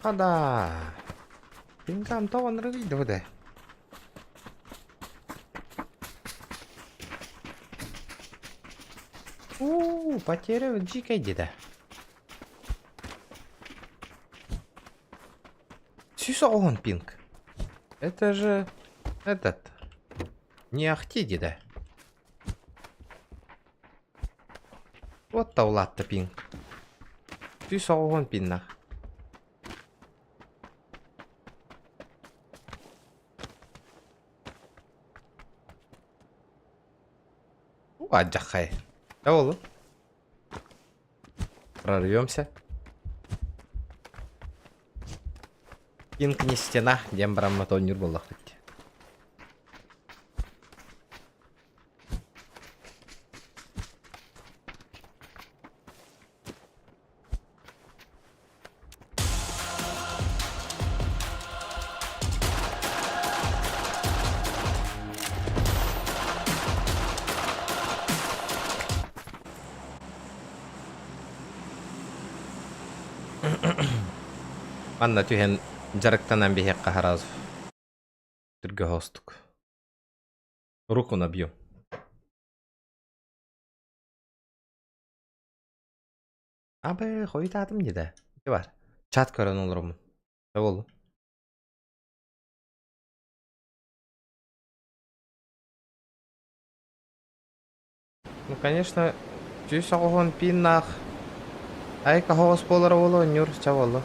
Хада. Пингам тоҕоннору да. У, потеря дикой деда. Сюсоон пинг. Это же этот. Не ахти деда. Вот таулатта пинг. 190 пиннах. Адьаххай. Ол. Прорвемся. Пинг не стена, диэн бараммат оонньуур буоллахпыт. Манна түһэн дьарыктанан биһиэххэ сразу түргө хоостук. Руку набью. Абы, хойутаатым дии да. Ити бар. Чат көрөн олороммун. Не болду? Ну, конечно, сүүс оҕоһун пиннаах айка хоҕус буолара буолуо ньур ча буолла.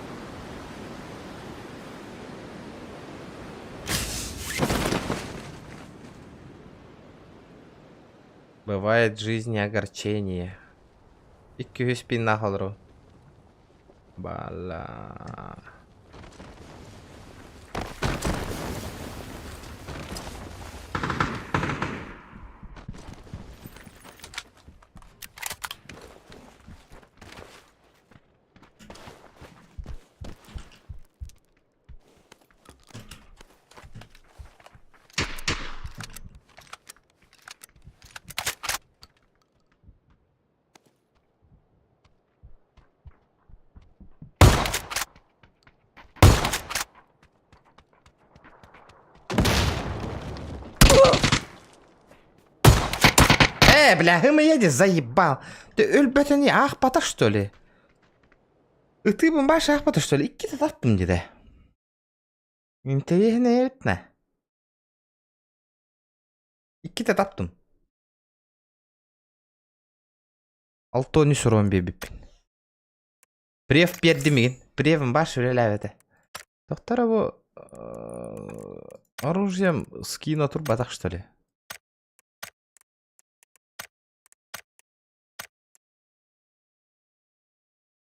Бывает в жизни огорчение. Икки-үс пиннаах олору. Бала. Э, бля, һымыйа заебал. Ты өлбөтөни аахпата что ли? Ытыыбын баш аахпата что ли? Иккитэ таптым деді. Интэриэһинэй эбит нэ. Иккитэ таптым. Алтони суруон биэрбиппин. Прев биэрдим игин. Превым баш үлэлээбэтэ. Тохтор бу оружием скина турбатах что ли?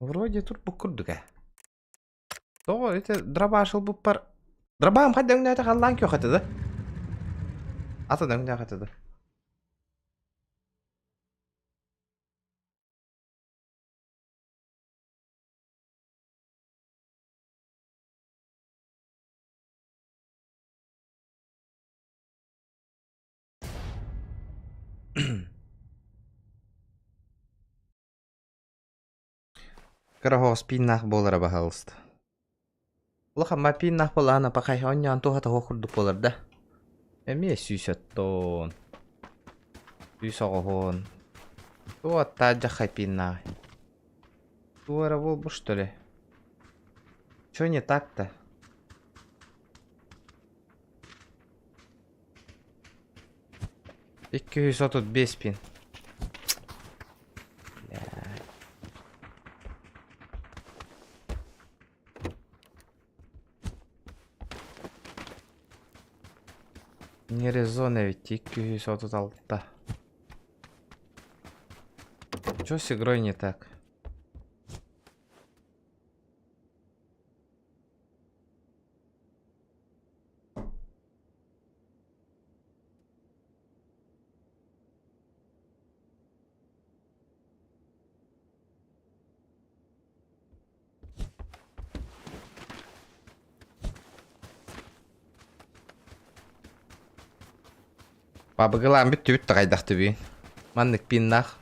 Вроде турбук курдук ээ. Тоҕо ити дробаш ылбыппар Дробаам хайда өҥнөөтө халлаан күөх этэ да? Атын өҥнөөх этэ да? Кыра оһоҕос пииннаах буолара баһаалыста. Улахан пииннаах буоллаҕына пахай оонньоон туоһа тоһуох курдук буолар да. Эмиэ сүүс оттон. Сүүс оҕоһуон. Туоттаа дьахай пииннааҕый. Туора эрэ буолбут что ли? Чё не так-то? 235 пин. Не резон эбит 236. Чё с игрой не так? Бабыгылаан бүттүбүт да хайдах түбүй. Маннык пиннаах.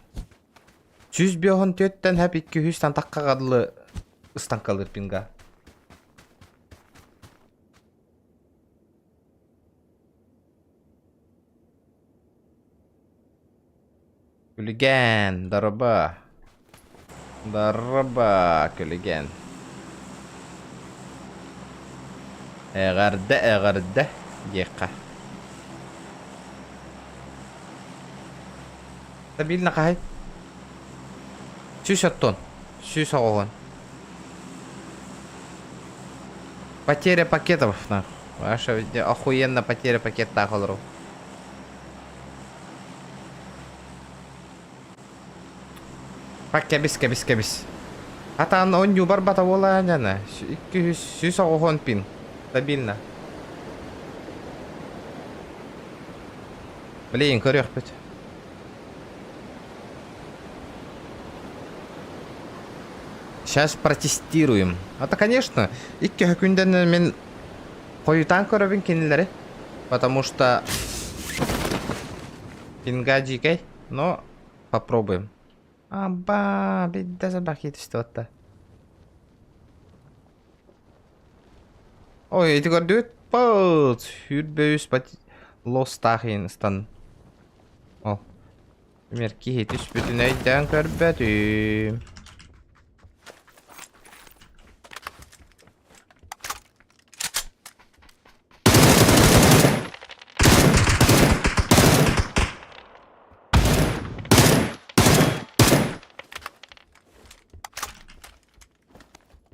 154-тэн хэп 200-тан таххаҕа дылы ыстаҥкалыыр пинга. Күлүгээн, дороба. Дороба, күлүгээн. Эҕэрдэ, эҕэрдэ диэххэ. Стабильно хаһай? 110. 190. Потеря пакетов, нахуй. Ваша охуенно потеря пакеттаах олору. Пак кэбис, кэбис, кэбис. Атаан оонньуу барбата буолаа дьана. 290 пин. Стабильно. Блин, көрүөхпүт. Сейчас протестируем. Это, конечно, икки күнден мен хойутаан көрөбүн кинилэри. Потому что пинга дьиикэй, но попробуем. Аба, бидде забахи түстү Ой, ити көрдүгүт? Пыт, сүүрбэ үс лостаах стан. Ол. Пример киһи түспүтүн өйдөөн көрбөтүм.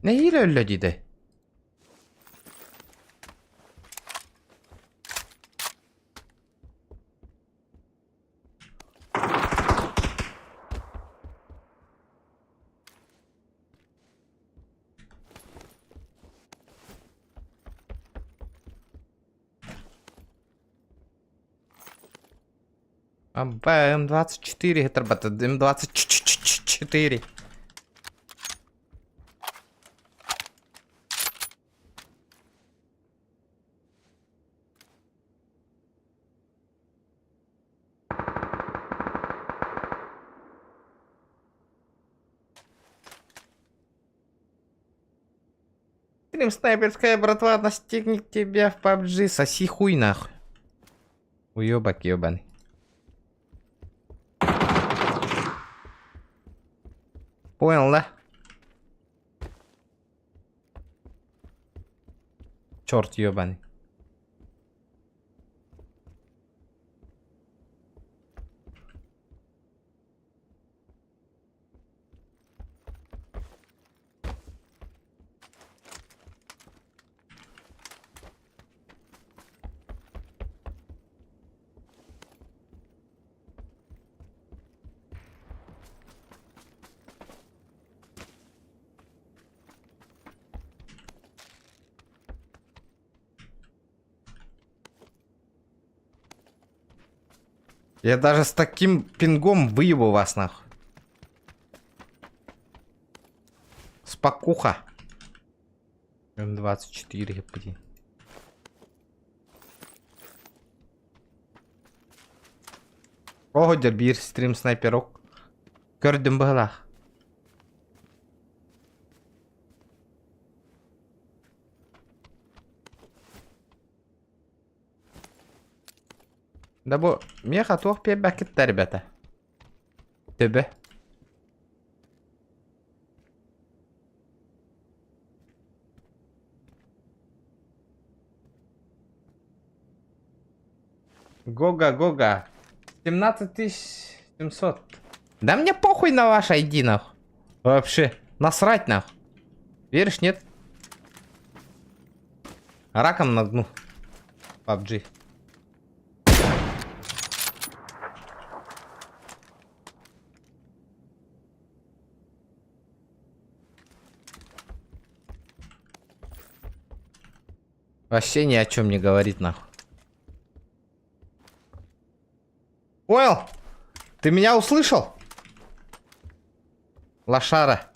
Нэһиилэ өллө диде. Абба, М24 отрабатывает. М24. Стрим снайперская братва настигнет тебя в PUBG. Соси хуй нахуй. Уебок ебаный. Понял, да? Черт ебаный. Я даже с таким пингом выебу вас нахуй. Спокуха. М24, блин. Оҕо биир стрим снайперок. Көрдүм быһылаах. Да бу миэхэ туох биэрбэккит ребята. Төбө. Гога, Гога. 17 700. Да мне похуй на ваш ID, нахуй. Вообще, насрать, нахуй. Веришь, нет? Раком на дну. PUBG. Вообще ни о чем не говорит, нахуй. Понял? Ты меня услышал? Лошара.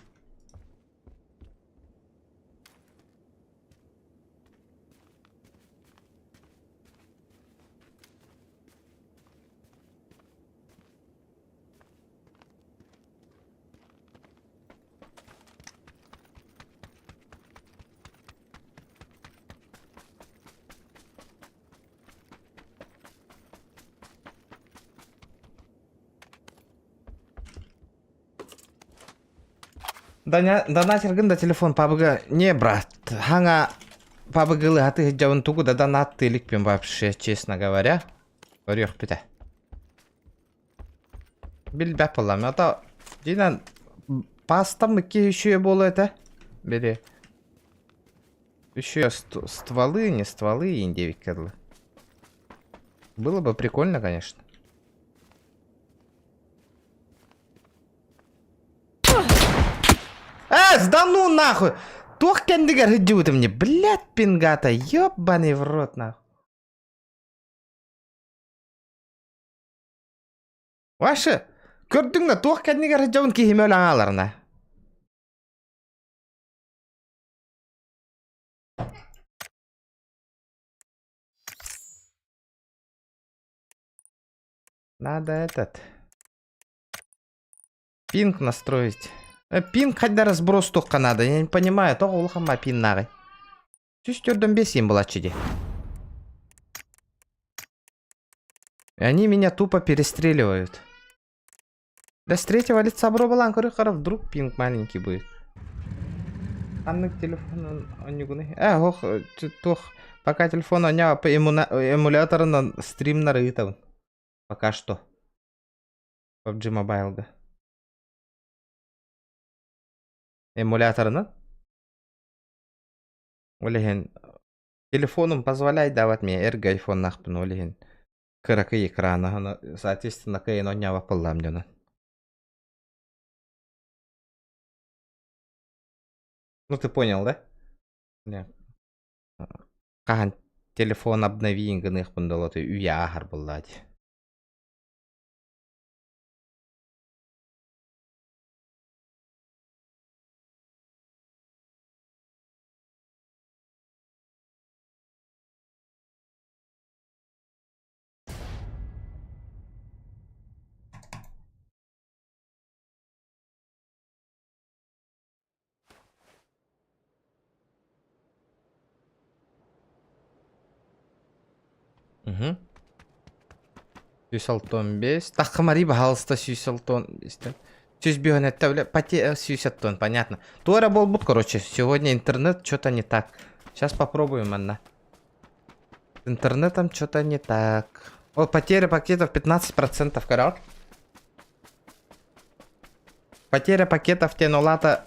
Донатергын да телефон пабыга не брат. Хаҥа пабыгылы хаты сылдьабын тугу да донаттыы иликпин вообще, честно говоря. Көрүөхпүт ээ. Билбэт буоллам. Ото дьиҥинэн пастам икки үчүгэй буолуо этэ. Били еще стволы, не стволы диэбиккэ дылы. Было бы прикольно, конечно. Э, да ну нахуй! Туох кэннигэр сылдьыбытым не, блядь, пингата, ёбаный в рот нахуй. Ваше, көрдүҥ да туох кэннигэр сылдьабын киһим өлөн ааларына. Надо этот... Пинг настроить. Э, пинг хайда разброс туохха надо, я не понимаю, тоҕо улахамма пиннааҕый? 145 им булаччы дии. И они меня тупо перестреливают. Да с третьего лица бробалаан көрүөххэ вдруг пинг маленький будет. Ханнык телефон онньугунай? Э, ох, туох, пока телефон оня по эмуляторынан стримнары ыытабын. Пока что. PUBG Mobile-га. Эмуляторынан? Ол иһин телефонум позволяет давать мне эргэ айфоннаахпын ол иһин кыракый экрана соответственно кыайан оонньообоппуллаам дьонун. Ну ты понял, да? Не. Хаһан телефон обновиин гыныахпын долоту үйэ ааһар буоллаа дии. Угу. 165. Таххымари, пожалуйста, 165. 105 бля, поте 100 понятно. Туора буолбут, короче, сегодня интернет что-то не так. Сейчас попробуем, Анна. С интернетом что-то не так. Вот потеря пакетов 15%, короче. Потеря пакетов тенулата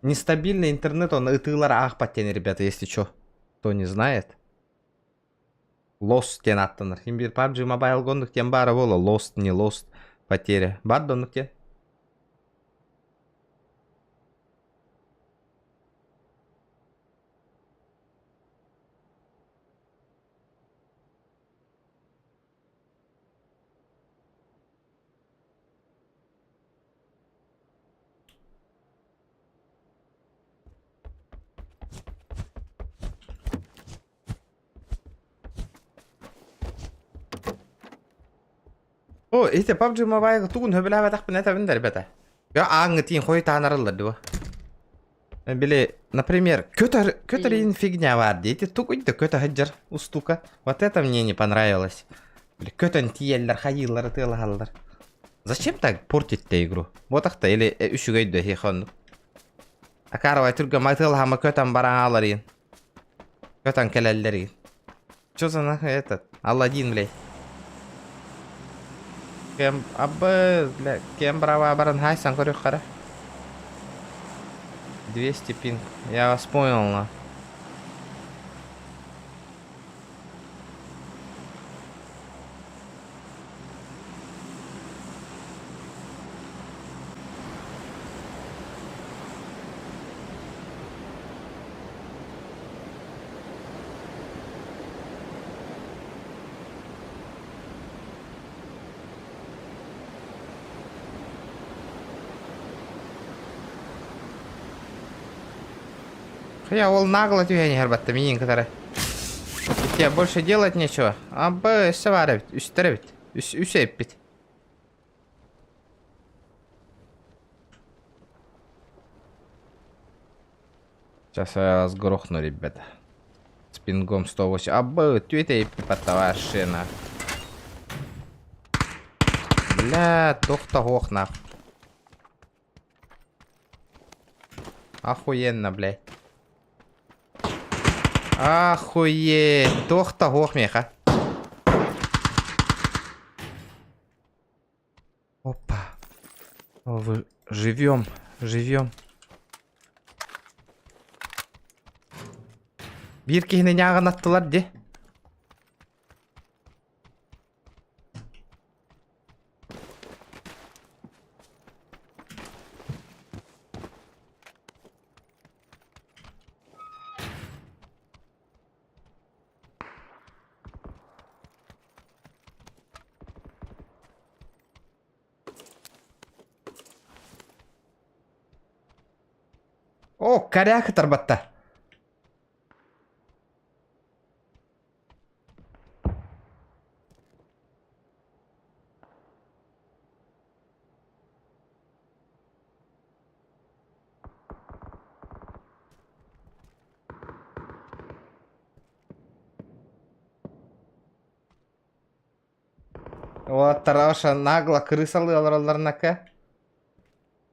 нестабильный интернет, он ытыылар аахпат диэн, ребята, если что, кто не знает. Lost диэн ааттанар. Ким биир PUBG Mobile оннук диэн баара буолуо. Lost, не lost, потеря. Бар да оннук диэн. О, ити PUBG Mobile тугун сөбүлээбэтэхпин этэбин да, ребята. Я ааҥҥы тиин хойутаан арыллар дуо? Били, например, көтөр, көтөрин фигня бар дии. Ити тугуй да көтө сылдьар устука. Вот это мне не понравилось. Били, көтөн тиийэллэр, хайыыллар, ытыалаһаллар. Зачем так портить-то игру? Вот так-то, или үчүгэй да эһиэхэ оннук. Акаровай түргэн ытыалаһама көтөн баран ааларыйын. Көтөн кэлэллэригин. Что за нахуй этот? Алладин, блядь. Кем абы, бля, кем брава баран хайсан көрүөх 200 пинг. Я вас понял, на. Я ол нагло түһэн иһэр батта миин кытары. Тебе больше делать нечего. Абы өссө баар эбит, үстэр эбит. Үс, үс эппит. Сейчас я вас грохну, ребята. С пингом 108. Абы, түөтэ эппит Бля, тохта нах. Охуенно, блядь. Охуеть. Туох да суох миэхэ. Опа. О, вы живем, живем. Биир киһини ньааҕын аттылар дии. О, коряк ытарбатта. Уолаттар ошо нагло крысалыы олороллорунакка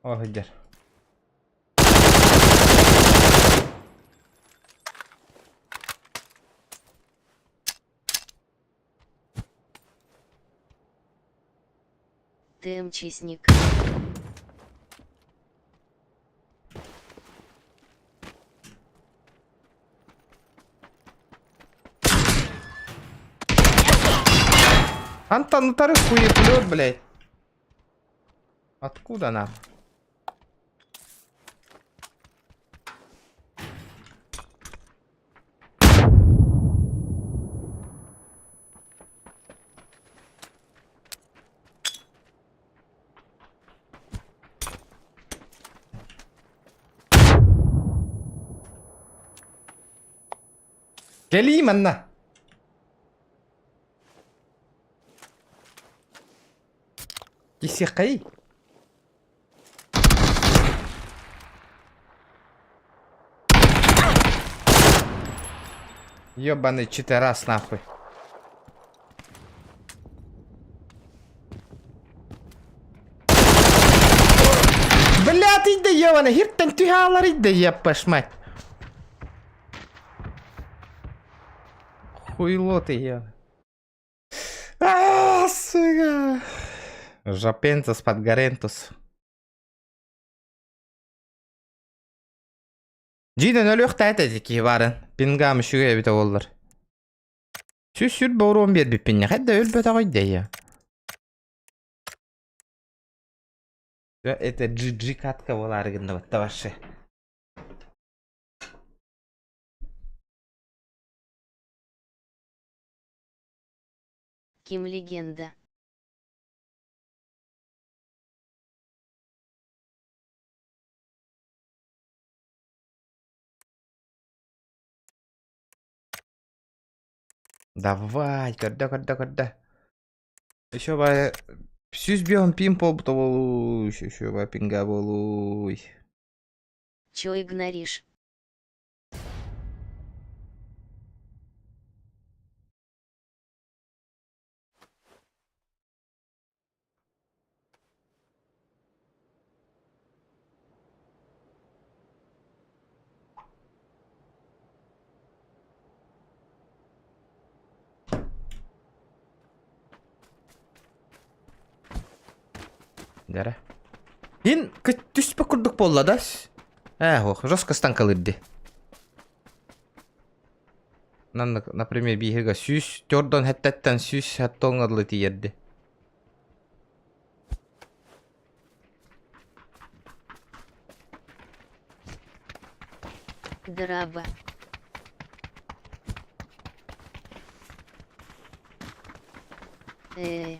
О, сылдьар. Ты МЧСник. Антон, утары хуеплет, блядь. Откуда она? Кэлиий манна. Кисиэххэй. Ёбаный читерас нахуй. Бля, ты да ебаный, хиртен түһаалар да еппаш мать. Хуйло ты ебаный. А, сука. Жопентус подгорентус. Дьиинэн өлүөхтээх этэ киһи баарын. Пингам үчүгэй эбитэ буоллар. Сүс сүр боруон биэрбиппин да өлбөтөҕөй да Это GG катка буолаары гынныбатта вообще. Ким легенда. Давай, көрдө, көрдө, көрдө. Еще бай сүүс биэһин пин буолбута буолуй, еще еще бай пинга буолуй. Чё игноришь? Дьэрэ. Ин түспэ курдук буолла да? Ээ, ох, жестко станкалыыр дии. Например, биһигэ сүүс төрдөн хэттэттэн сүүс хаттоҥҥа дылы тиийэрди. Драба. Э.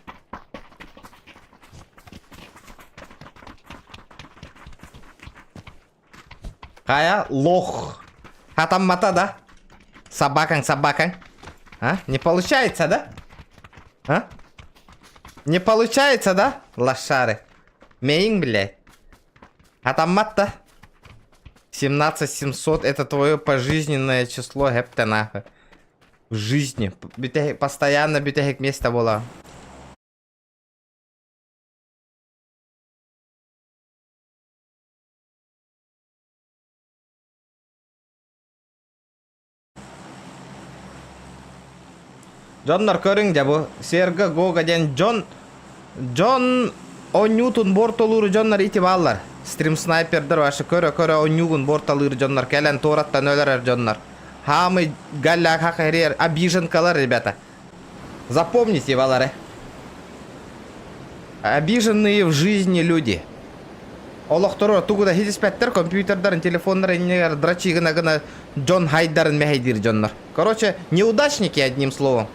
Хайа, лох. Хатаммата, да? Собакаҥ, собакаҥ. А? Не получается, да? А? Не получается, да? Лошары. Мейин, блядь. Хатаммат да? 17 700 это твое пожизненное число, хэпте нахуй. В жизни. Постоянно бүтэһик место было. Дьоннор көрүҥ дьэ бу Серга Гога диэн дьон дьон оонньуутун буортулуур дьоннор ити бааллар. Стрим снайпердар вообще көрө-көрө оонньуугун буорталыыр дьоннор кэлэн туораттан өлөрөр дьоннор. Хаамый галляк хахерер обиженкалар ребята. Запомните балары. Обиженные в жизни люди. Олохторо тугу да хитиспэттэр компьютердарын, телефоннарын иннигэр дрочи гына-гына дьон хайдарын мэһэйдиир дьоннор. Короче, неудачники одним словом.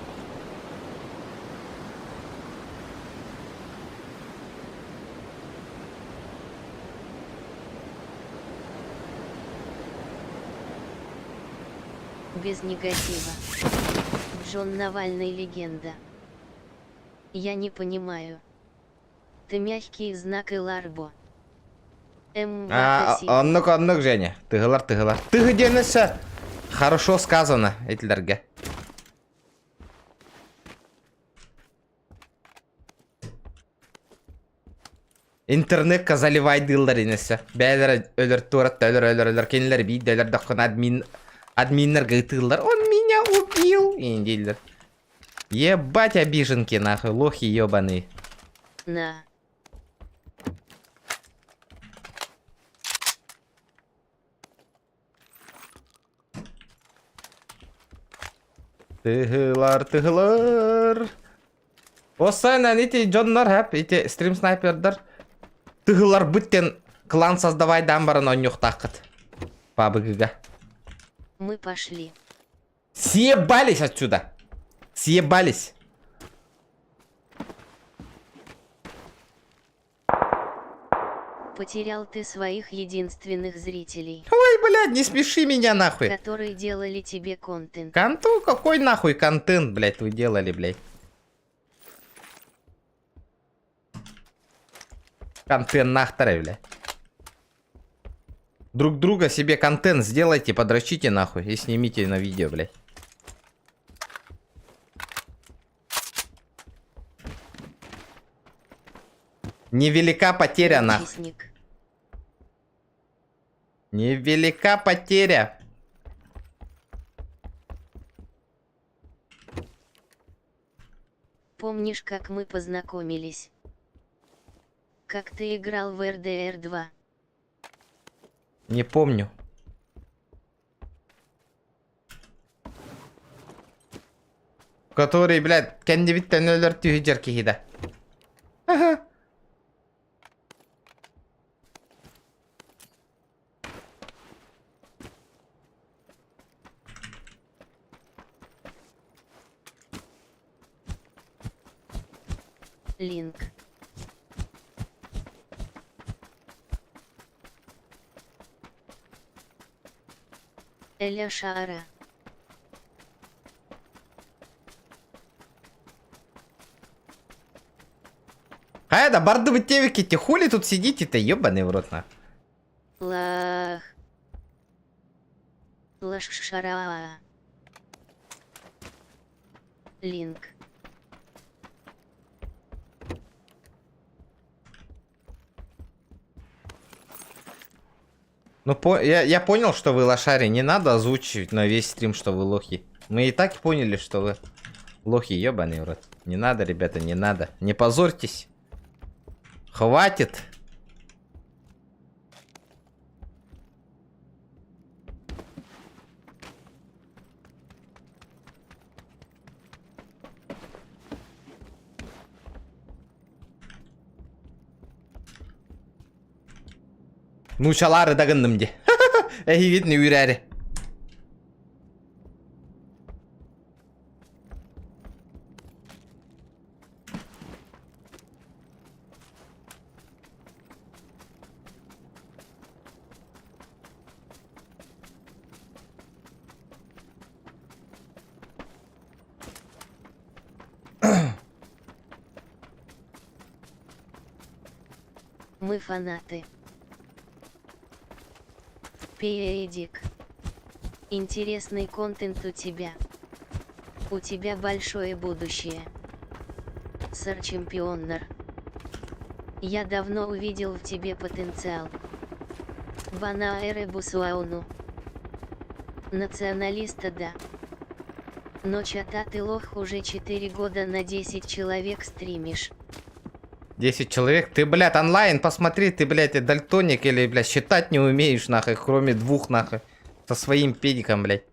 Без негатива. Джон Навальный легенда. Я не понимаю. Ты мягкий знак и ларбо. М. А, оннук, оннук, Женя. Тыһылар, тыһылар. Тыһы диэн өссө хорошо сказано этилэргэ. Интернетка заливайдыыллар инессе. Бэйэлэрэ өлөр туоратта өлөр өлөр өлөр кинилэр биирдэ өлөрдөххүнэ админ админнарга ытыыллар. Он меня убил! Иин дииллэр. Ебать обиженки нахуй, лохи ебаные. На. Тыһылар, тыһылар. Осайнан ити дьоннор хэп, ити стрим снайпердар тыһыларбыт диэн клан создавайдаан баран оонньуохтааххыт. Пабыгыга. Мы пошли. Съебались отсюда! Съебались! Потерял ты своих единственных зрителей. Ой, блядь, не смеши меня нахуй. Которые делали тебе контент. Конту? Какой нахуй контент, блядь, вы делали, блядь? Контент нахтарай, блядь. Друг друга себе контент сделайте, подрочите нахуй и снимите на видео, блядь. Невелика потеря, нахуй. Честник. Невелика потеря. Помнишь, как мы познакомились? Как ты играл в РДР 2? Не помню. Который, блядь, кэннибиттэн өлөр түһүдьэр киһи да. Линк. Эля Шара. А это бардыбыт диэбиккит хули тут сидите-то, ебаный в рот на. Лах. Лашшара. Линк. Ну, по я, я понял, что вы лошари. Не надо озвучивать на весь стрим, что вы лохи. Мы и так поняли, что вы лохи, ебаный в рот. Не надо, ребята, не надо. Не позорьтесь. Хватит. Нуучалаары да гынным дии. Эһигитин үүрээри. Мы фанаты. Пеедик. Интересный контент у тебя. У тебя большое будущее. Сэр Чемпионнер. Я давно увидел в тебе потенциал. Банаэры Бусуауну. Националиста да. Но чата ты лох уже 4 года на 10 человек стримишь. 10 человек? Ты, блядь, онлайн посмотри, ты, блядь, дальтоник или, блядь, считать не умеешь, нахуй, кроме двух, нахуй. Со своим педиком, блядь.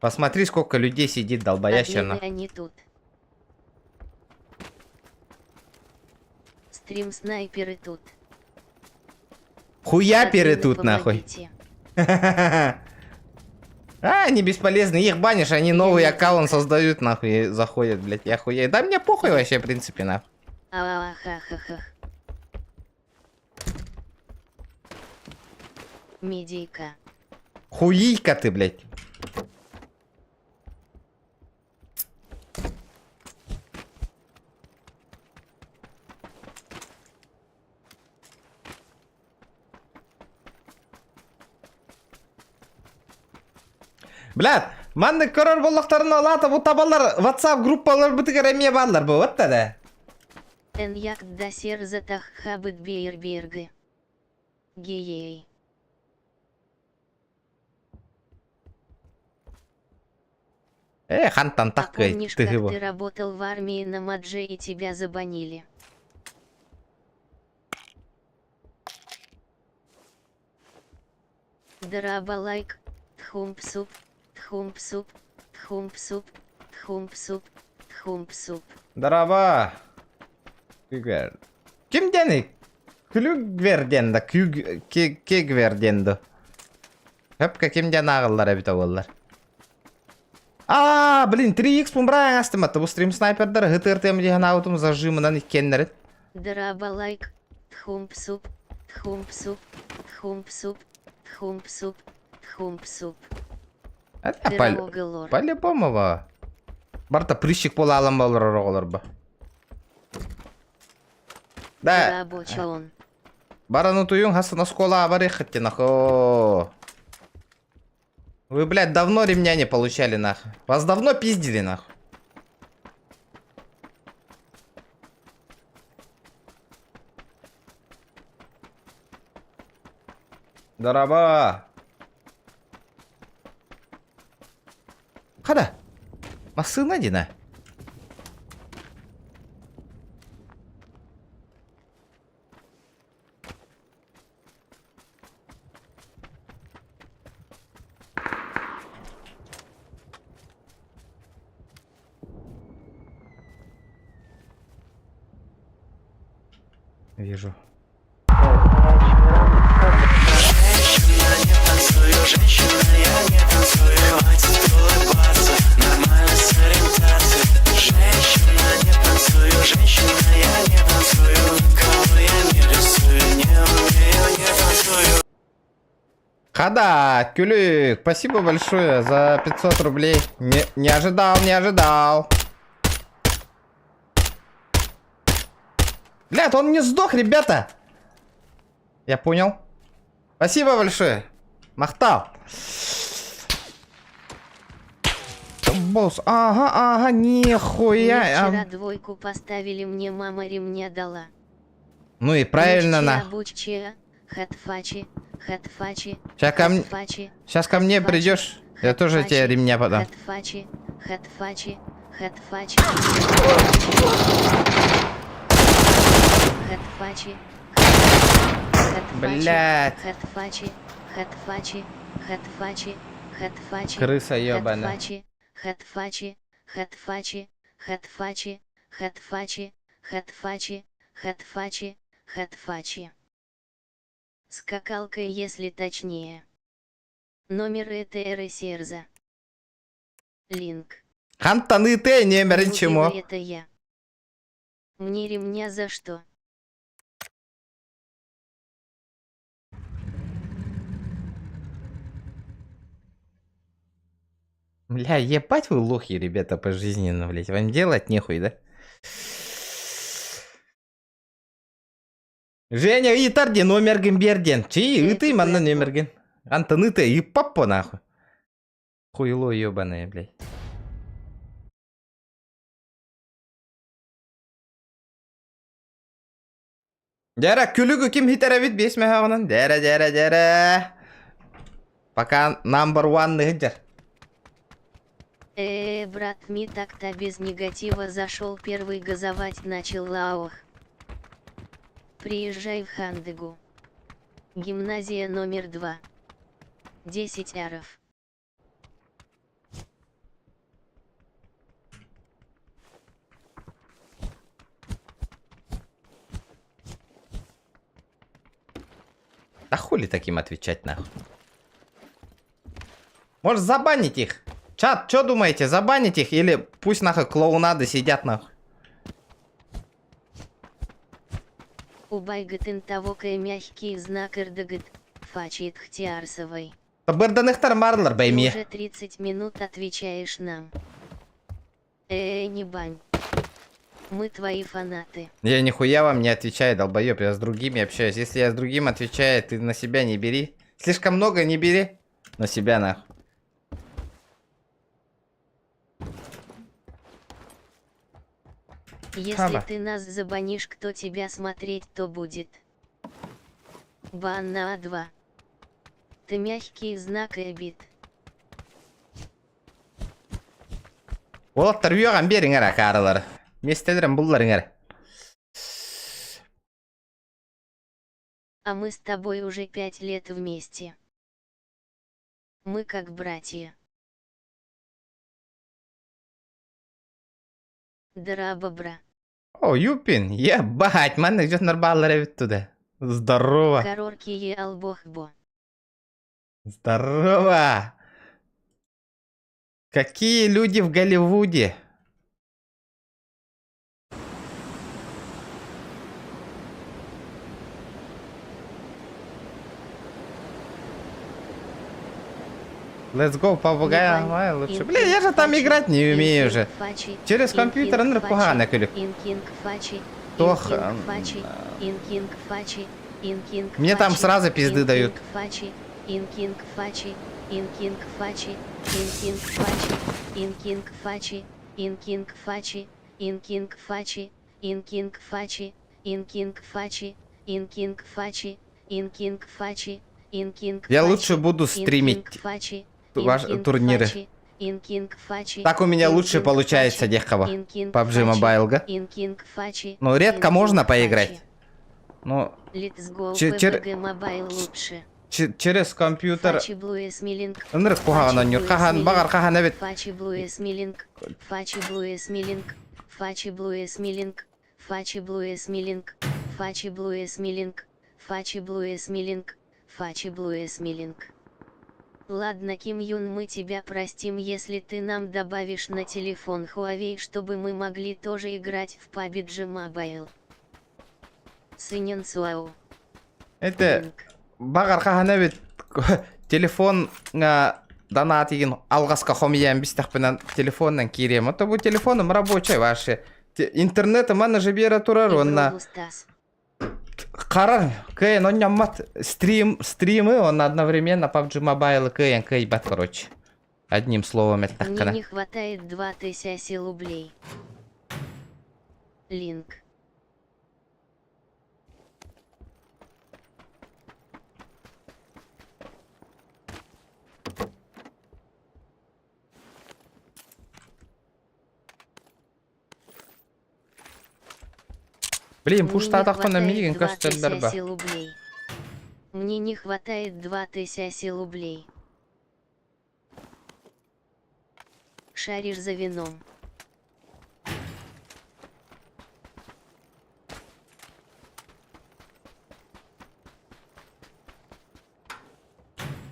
Посмотри, сколько людей сидит, долбоящая, Админы нахуй. они тут. Стрим снайперы тут. Хуяперы Админы, тут, нахуй. помогите. А, они бесполезны, их банишь, они Я новый не аккаунт создают, нахуй, и заходят, блядь, я хуею. Да мне похуй вообще, в принципе, нахуй. А-а-ха-ха-ха. Медийка. Хуйка ты, блядь. Блядь, маннык көрөр буоллахтарына ол аата бу табалар WhatsApp группаларбытыгар эмиэ бааллар бу вот да. Эн як дасер затаххабыт бейрберги. Геей. Э, хантан А так помнишь, ты как его. ты работал в армии на Мадже и тебя забанили? Дарабалайк, тхумпсуп, тхумпсуп, тхумпсуп, тхумпсуп, тхумпсуп. Дороба. Күгер. Ким диэний? Күлүгвер диэн да, күг, кегвер диэн да. Хөпкө ким диэн ааҕыллар эбитэ буоллар. А, блин, 3x пумбраң астым атты. Бу стрим снайпердар хытыртым диэн аутум зажимынан иккеннерин. Дарабалайк, тхумпсуп, тхумпсуп, тхумпсуп, тхумпсуп, тхумпсуп. Это пол... Дороголор. по-любому ба. Барта прыщик буолаалан болор оҕолор ба. Да, Рабочон. баран утуйуҥ хасын оскуола барыхыт нахо. Вы, блядь, давно ремня не получали, нахуй. Вас давно пиздили, нахуй. Дороба. Хада. Массына дина. Вижу. Хада, Кюлик, спасибо большое за 500 рублей. Не, не ожидал, не ожидал. Блядь, он не сдох, ребята. Я понял. Спасибо большое. Махтал. Босс, ага, ага, нихуя. Мне а. вчера двойку поставили, мне мама ремня дала. Ну и правильно, на. Бучча, хатфачи, хатфачи, Сейчас ко, мне, хатфачи, сейчас ко мне придешь, я тоже тебе ремня подам. хатфачи, хатфачи, хатфачи, хатфачи, хатфачи, Блядь. хатфачи, хатфачи, хатфачи, хатфачи, Крыса ебаная. хатфачи, хатфачи, хатфачи, хатфачи, хатфачи, хатфачи, хатфачи, хатфачи. Скакалкой, если точнее. Номер ЭТР Серза. Линк. Хантаны ты, не Ну, чему. Это я. Мне ремня за что? Бля, ебать вы лохи, ребята, пожизненно, блядь. Вам делать нехуй, да? Женя, ыйытар диэн номергин биэр диэн. Чии, ыытый манна номергин. Антон ыты, и папа нахуй. Хуйло ебаное, блядь. Дьэ, күлүгү ким хитэрэбит биэс мөһөҕүнэн. Дьэ, дьэ, дьэ. Пока number one ныһыдьар. Э, брат, ми так-то без негатива зашел первый газовать начал лаох. Приезжай в Хандыгу. Гимназия номер 2. 10 аров. Да хули таким отвечать нахуй? Может забанить их? Чат, что думаете, забанить их или пусть нахуй клоунады сидят нахуй? Убайгытын тавокай мягкий знак эрдыгыт, фачит хтиарсовой. Бырданыхтар марлар Ты бэйми. уже 30 минут отвечаешь нам. Не бань. Мы твои фанаты. Я нихуя вам не отвечаю, долбоеб, я с другими общаюсь. Если я с другим отвечаю, ты на себя не бери. Слишком много не бери. На себя нахуй. Если Хаба. ты нас забанишь, кто тебя смотреть, то будет. Бан на А2. Ты мягкий знак и обид. Уолаттар үөҕэн биэриҥ эрэ акаарылар. Миэстэлэрин булларыҥ эрэ. А мы с тобой уже 5 лет вместе. Мы как братья. Дра-бобра. О, Юпин, ебать, маннык дьоннор бааллар эбит туда. Здорово. Короркие албохбо. Здорово. Какие люди в Голливуде? Let's go, Не попугай, бань. ой, лучше. Инкинг Блин, я же там фачи, играть не умею инкинг же. фачи, Через компьютер инкинг ынырык фачи, куһаҕана күлүк. Инкинг фачи, Тох, инкинг фачи, инкинг фачи, инкинг Мне там фачи, сразу пизды дают. инкинг фачи, инкинг фачи, инкинг фачи, инкинг фачи, инкинг фачи, инкинг фачи, инкинг фачи, инкинг фачи, инкинг фачи, инкинг фачи, инкинг фачи, инкинг Я фачи, лучше буду стримить инкинг фачи, ваш инкинг турниры. фачи, инкинг фачи, Так у меня лучше инкинг получается, фачи, дехова. инкинг PUBG фачи, Mobile, га? инкинг фачи, Ну, редко можно инкинг поиграть. фачи. Ну, Let's go Че- чер- PUBG Mobile лучше. через компьютер Фачи Блуэ Смилинг, ынырык куһаҕан оонньуур. Хаһан, баҕар хаһан эбит. Фачи Блуэ Смилинг, Фачи Блуэ Смилинг, Фачи Блуэ Смилинг, Фачи Блуэ Смилинг, Фачи Блуэ Смилинг, Фачи Блуэ Смилинг, Фачи Блуэ Смилинг. Ладно, Ким Юн, мы тебя простим, если ты нам добавишь на телефон Huawei, чтобы мы могли тоже играть в PUBG Mobile. Сынен Суау. Это Линк. баҕар хаһан эбит телефон донат игин алҕаска хомуйан бистэхпинэн телефонунан киириэм. Ото бу телефоном рабочий ваши. Интернет манна же биэрэ турар уонна Игру Стас. харар кыайан оонньоммот стрим стримы он одновременно PUBG Mobile кыайан кыайбат короче. Одним словом Мне эттэххинэ. не хватает 2000 рублей. Линк. Блин, Мне не пуштаатахпына хватает миигин көстөллөр ба. 2000 рублей. Мне не хватает 2000 рублей. Шаришь за вином.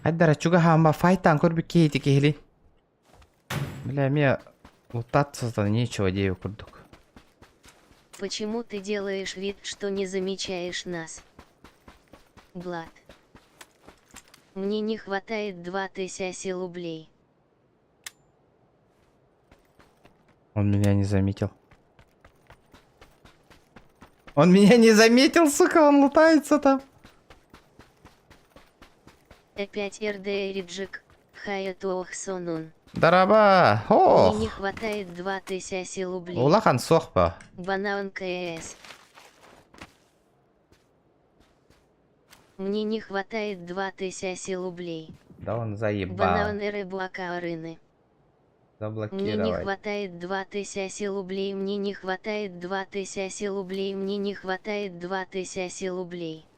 Айдара чугаһаама файтан көрбүт киһити киһили. Бля, мне лутаться-то нечего диэбит курдук. Почему ты делаешь вид, что не замечаешь нас? Блад. Мне не хватает 2000 рублей. Он меня не заметил. Он меня не заметил, сука, он лутается там. Опять РД Риджик. Хаятуохсонун. Дорообо! Мне Ох! не хватает 2000 рублей. Улахан суох ба. Банан КС. Мне не хватает 2000 рублей. Да он заебал. Банан Рыбуакарыны. Мне не Заблокировать. хватает 2000 рублей, мне не хватает 2000 рублей, мне не хватает 2000 рублей.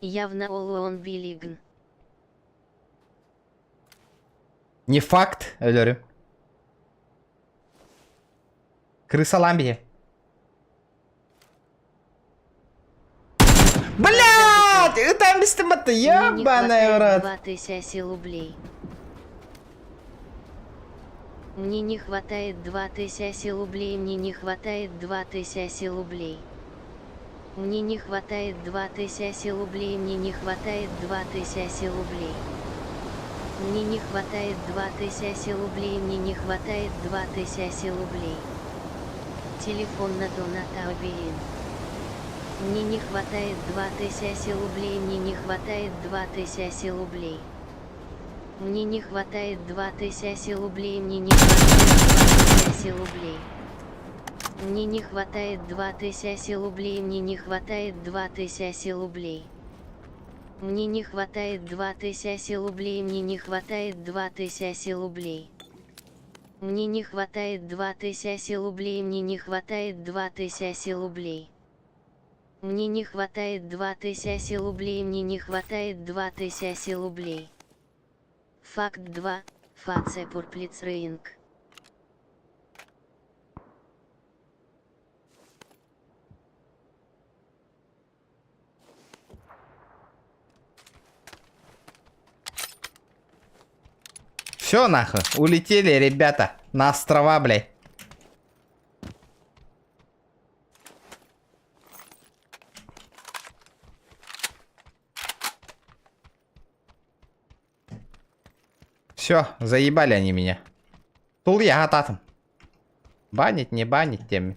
Явно Олуон Билигн. Не факт, өлөрүм. Крысалаан биһи. Блядь! Ытан бистим батты, ебаный в рот. 2000 рублей. Мне не хватает 2000 рублей, мне не хватает 2000 рублей. Мне не хватает 2000 рублей, мне не хватает 2000 рублей. Мне не хватает 2000 рублей, мне не хватает 2000 рублей. Телефон на доната обеин. Мне не хватает 2000 рублей, мне не хватает 2000 рублей. Мне не хватает 2000 рублей, мне не хватает 2000 рублей. Мне не хватает 2000 рублей, мне не хватает 2000 рублей. Мне не хватает 2000 рублей, мне не хватает 2000 рублей. Мне не хватает 2000 рублей, мне не хватает 2000 рублей. Мне не хватает 2000 рублей, мне не хватает 2000 рублей. Факт 2. Фаце Пурплицрейнг. Все нахуй, улетели ребята на острова, блядь. Все, заебали они меня. Тул я ататым. Банить, не банить, тем.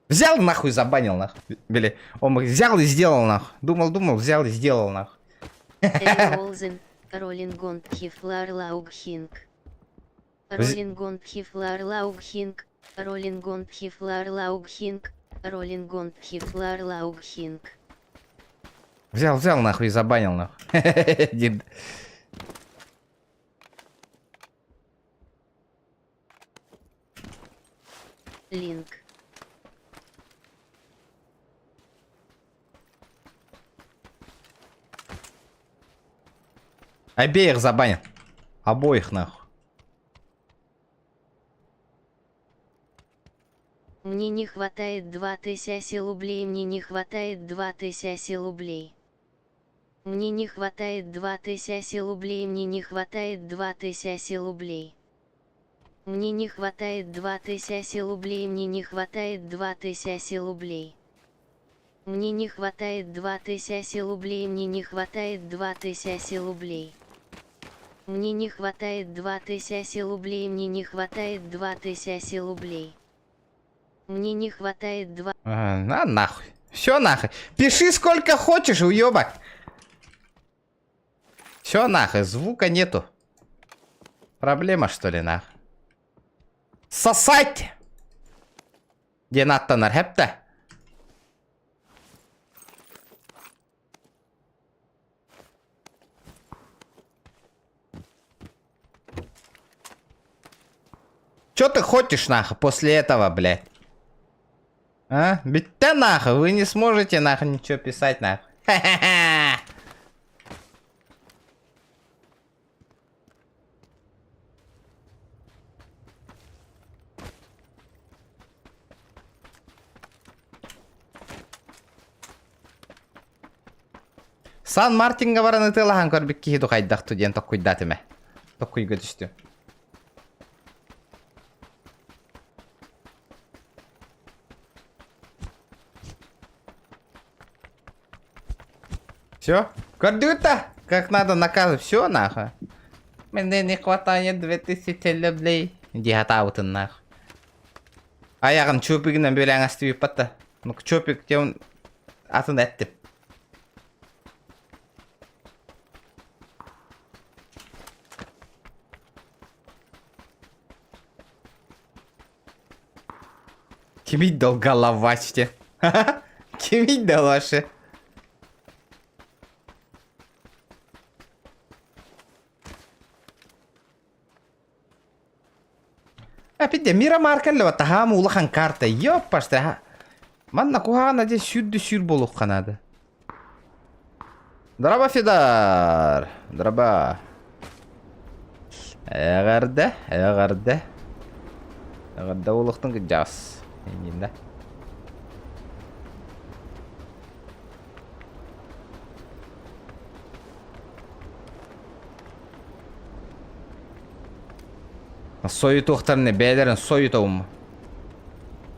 Взял нахуй, забанил нахуй. Били, он взял и сделал нахуй. Думал, думал, взял и сделал нахуй. Эльолзен, Роллингон Хифлар Лаугхинг. Роллингон Хифлар Лаугхинг, Роллингон Хифлар Лаугхинг, Роллингон Хифлар Лаугхинг. Взял, взял нахуй и забанил нахуй. Дед. Линк. Обеих забанил. Обоих нахуй. Мне не хватает 2000 рублей, мне не хватает 2000 рублей. Мне не хватает 2000 рублей, мне не хватает 2000 рублей. Мне не хватает 2000 рублей, мне не хватает 2000 рублей. Мне не хватает 2000 рублей, мне не хватает 2000 рублей. Мне не хватает 2000 рублей, мне не хватает 2000 рублей. Мне не хватает 2. А, на нахуй. Все нахуй. Пиши сколько хочешь, уебок. Все нахуй, звука нету. Проблема что ли нахуй? Сосать! Диэн аттанар хэптэ. Чё ты хочешь нахуй после этого, блядь? А? Битте нахуй, вы не сможете нахуй ничего писать нахуй. Ха-ха-ха! Сан Мартинга баран ытыалаһан көрбүт киһи духайдах ту диэн токкуйдаатым ээ. Токкуйга түстүм. Все? Көрдүгүт Как надо наказывать. Все нахуй. Мне не хватает 2000 рублей. Дии нахуй. Айаҕын чупигынан бүөлээн астыбыппат да. Ну чупик диэн атын эттим. Кимий дол головачте? Кимий дол вообще? Опять Мирамар кэллэ таһаам улахан карта. Ёппашта. Манна куһаҕана дьэ сүүрдү сүүр буолуохха наада. Драба Федар. Драба. Эҕэрдэ, эҕэрдэ. Эҕэрдэ улахтан кыдьаас. Иннинэ. Сойутуохтарына бэйэлэрин сойутабын.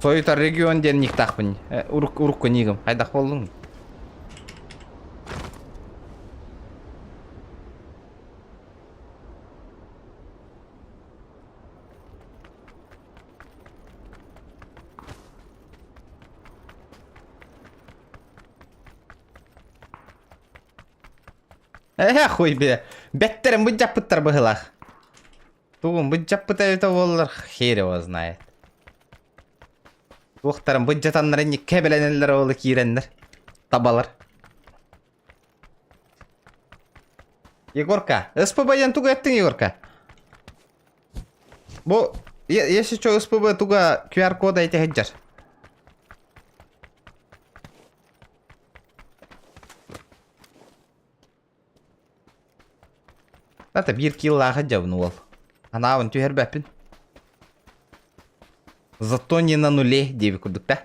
Сойутар регион диэн никтаахпын. Урук урукку нигым. Хайдах буоллуҥ? Ээ, хуй бе. Бэттерин быдьаппыттар быһылаах. Тугун быдьаппыта эбитэ буоллар, хер его знает. Туохтарын быдьатаннар инникке бэлэнэллэр ол киирэннэр. Табалар. Егорка, СПБ диэн тугу эттиҥ, Егорка? Бу, если что, СПБ туга QR-кода ити сылдьар. Ата биир киллааха дьабын уол. Анаабын түһэрбэппин. Зато не на нуле диэбит курдук да.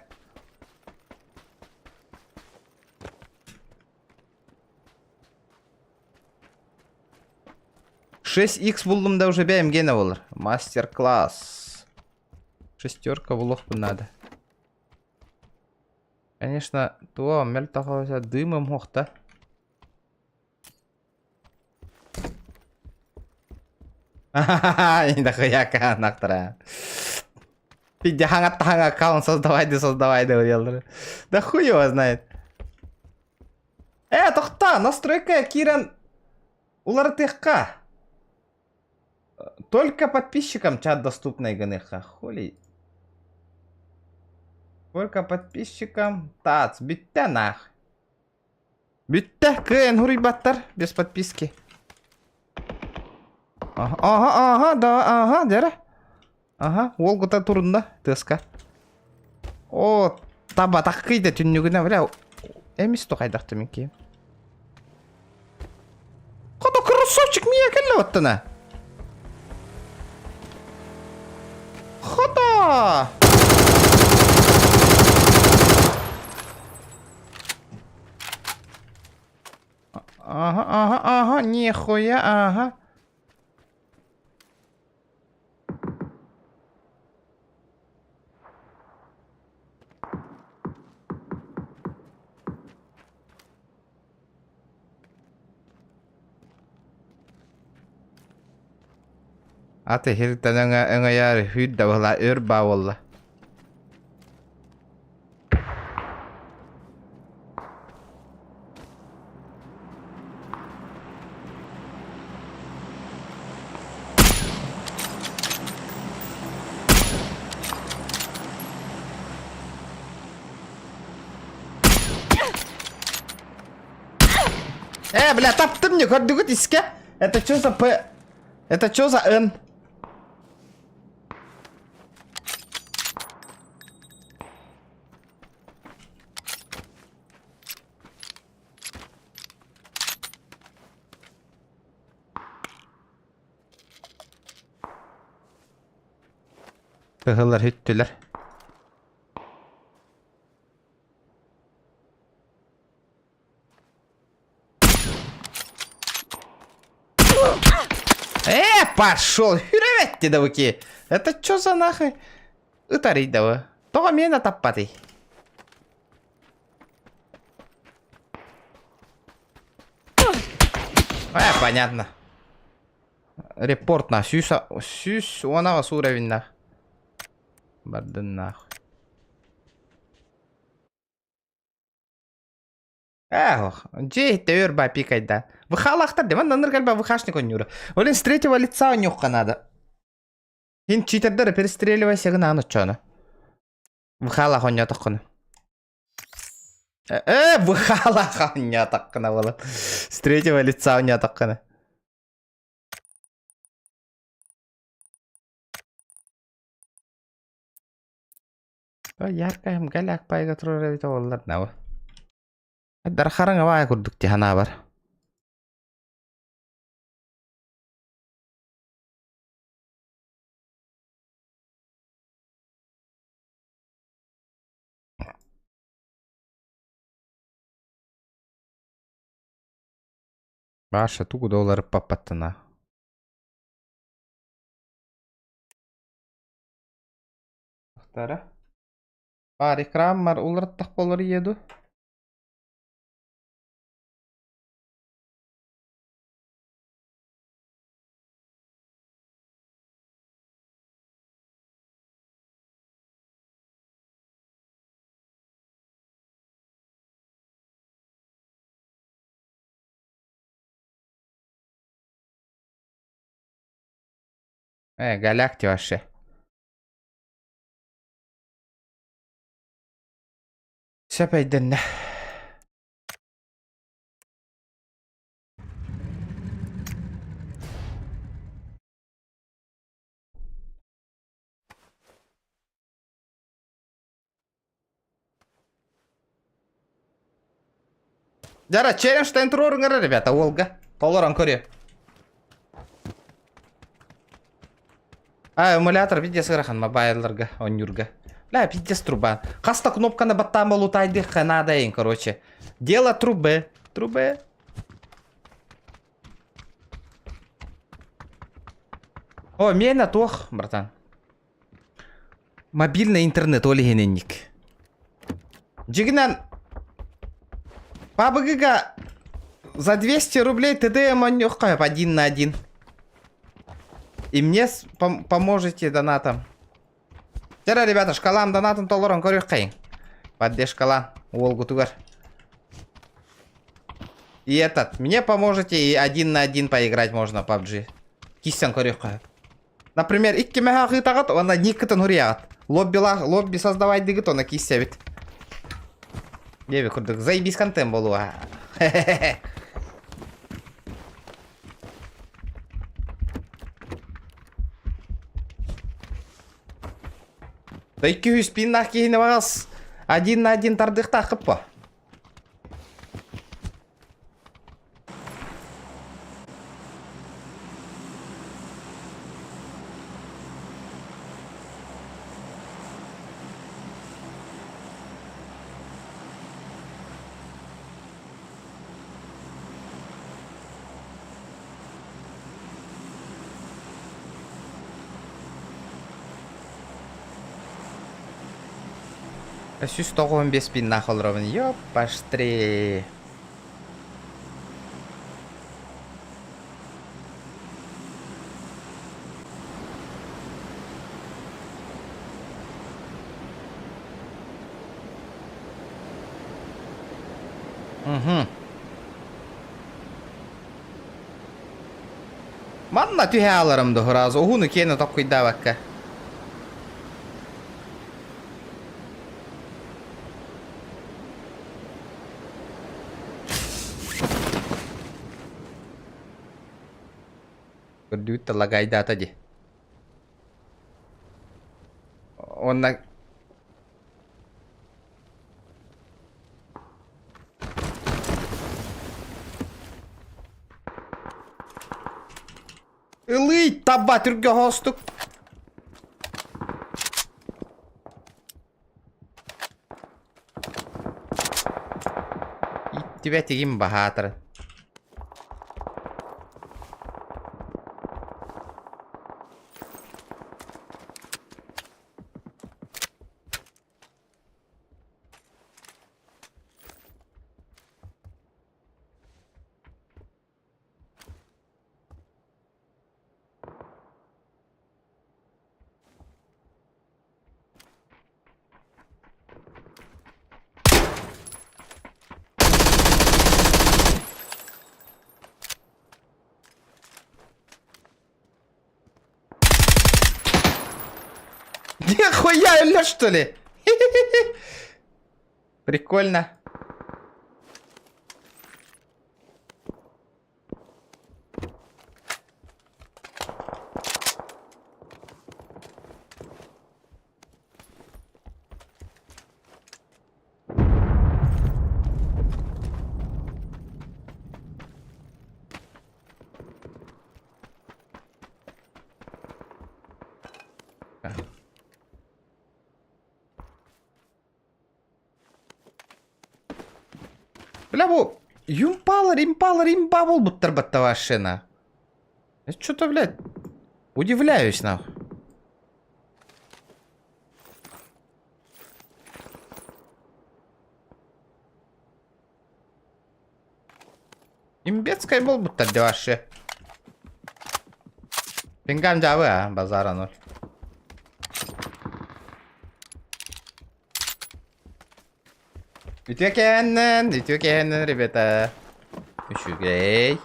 Шесть икс буллум да уже бэйэм гена болар. Мастер-класс. Шестерка булуохпун надо. Конечно, туо мөлтөх дымым хуохта. Дохуя нахтара. Пиздя хаҥа аккаунт создавай да создавай да диэллэр. Да хуй его знает. Э, тохта, настройка киирэн уларытыахха. Только подписчикам чат доступный гыныахха. Хули. Только подписчикам тац. Бүттэ нах. Бүттэ, кыайан хуруйбаттар без подписки. Ага, ага, ага, да, ага, дэрэ. Ага, уол кута турунна тыаска. О, таба таккыйда түннүгүнэ, бля, эмис тухайдахты мин киим. Хото кроссовчик мия кэллэ оттана. Хото! Ага, ага, ага, нихуя, ага. Аты хиртэн өҥөйөр хүүт да буола өр баа буолла. Э, бля, таптым не көрдүгүт искэ? Это что за П? Это что за Н? Кыһыллар хүттүлэр. Э, пошел, хүрөбэтти давыки. Это чё за нахуй? Ытарый давы. Тоҕо миэнэ таппатый? Э, понятно. Репорт на сүүс сүүс уонаҕа суурэбиннах. Бардын нахуй. Эх, дьиэ иһиттэ өр ба пикайда. ВХ-лаахтар дэмэн наныр кэлбэ ВХшник онньуура. Олен с третьего лица онньуохха надо. Хин читердер перестреливайся гына оччоно. Быхаалаах оонньоотоххуна. Э, быхаалаах оонньоотоххуна буолан. С третьего лица оонньоотоххуна. Яркая галяк пайга турар эбит оллар наба. Дархараҥа баай курдук ти ханаабар. Баша тугу да уларыппаппаттана. Тахтара. Баар экран уларыттах болар еду. Э, галакти вообще. Сөп өйдөннө. Дьара, челлендж туруоруҥ ребята, уолга. Толорон көрүө. А, эмулятор пиздец ыарахан мобайлларга, оонньуурга. Бля, пиздец труба. Хаста кнопканы баттаан болутайдыхха надо им, короче. Дело трубы. Трубы. О, миэнэ туох, братан. Мобильный интернет ол иһин инник. Дьигинэн пабыгыга за 200 рублей ТДМ оонньуохха один на один. И мне поможете донатом. Дьэ, ребята, шкалам донатын толорон көрүөххэйиҥ. Поддержкалаан уолгутугар. И этот, мне поможете и один на один поиграть можно PUBG. Киссэн көрүөххэ. Например, икки мэһэ ыытаҕыт уонна никкытын хуруйаҕыт. Лоббилаах лобби создавайдыгыт уонна кииссэбит. Диэби курдук заебись контент буолуо. Да 200 пиннаах киһини баҕас один на один тардыахтааххыт по. 195 пиннаах олоробун. Ёппаштри. Угу. Манна түһэ аларым да сразу уһуну киэни токкуйдаабакка. Көрдүүт да лагайдаата дии. Уонна Ылый таба түргэ хоостук. Иттибэт игин баһаатар. Нихуя, өллө что ли? Прикольно. Бля, бу юмпалар, импалар, имба буолбуттар батта машина. Это что-то, блядь, удивляюсь, нахуй. Имбецкай буолбуттар дии вообще. Пингам дьаабы а, базара ноль. Үтүө кэһэннэн, үтүө кэһэннэн, ребята. Үчүгэй.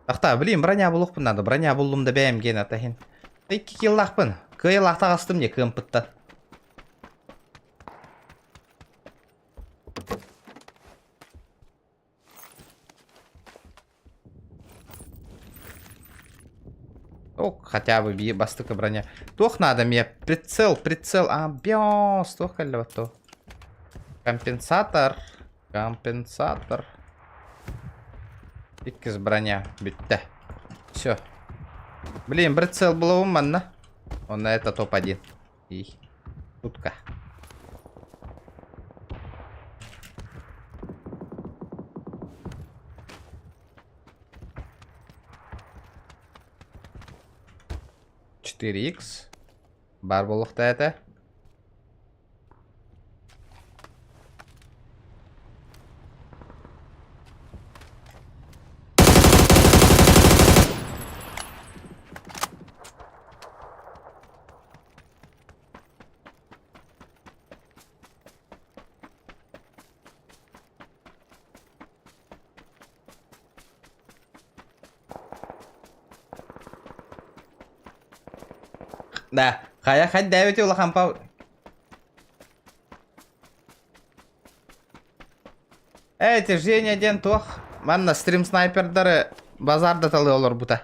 Ахта, блин, броня булуохпун надо. Броня буллум да бэйэм гиэн атаһын. Икки киллаахпын. Кыайылаах таҕыстым дии кыампыттан. О, хотя бы би бастакы броня. Туох надо мне? Прицел, прицел. А, биос, туох кэллэ то. Компенсатор. Компенсатор. Иккис броня. Бүттэ. Все. Блин, прицел булабын манна. Он это топ-1. И утка. 4 икс. Баар буолуохтаа этэ. Да, хайа хайдээбити улахан па Эти Женя диэн туох манна стрим снайпердары базарда талыы олорбута.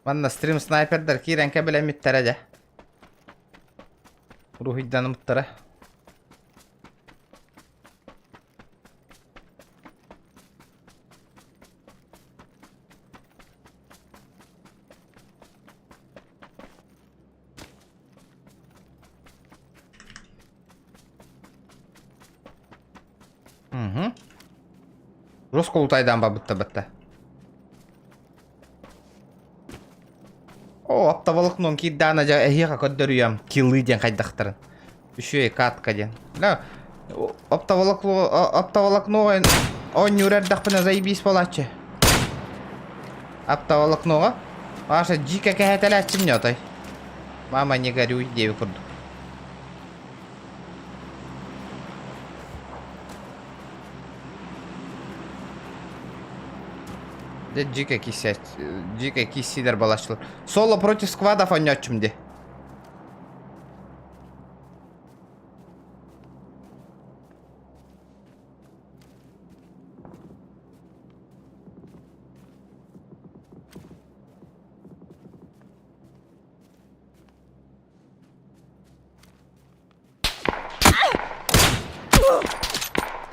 Манна стрим снайпердар киирэн кэбилэммиттэрэ дьэ. Уруһуйданымыттара. Угу. Росколутайдан бабытта батта. О, оптоволокнон киирдэҕинэ дьэ эһиэхэ көрдөрүөм килы диэн хайдахтарын. Үчүгэй катка диэн. Да, оптоволокло оптоволокно оонньуур эрдэхпинэ заебись буолааччы. Оптоволокноҕа Маша дьиикэ кэһэтэлээччим не отой. Мама не горюй диэби курдук. Дьэ дьиикэ киссэ дьиикэ киссиилэр балаччылар. Соло против сквадов оонньооччум дии.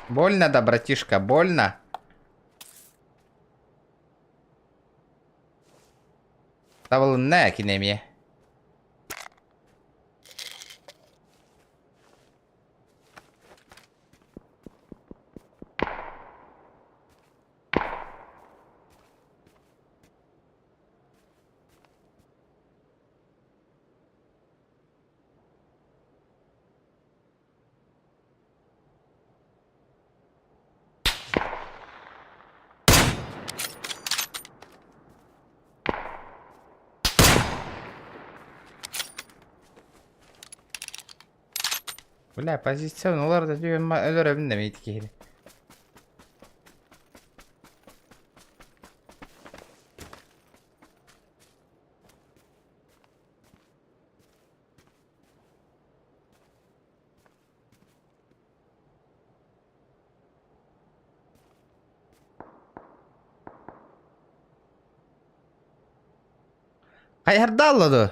Больно да, братишка, больно. Табылынна кинемие. Бля, позиция олар да өлөрөбүн да мейт киһини. Хайһардаалла дуо?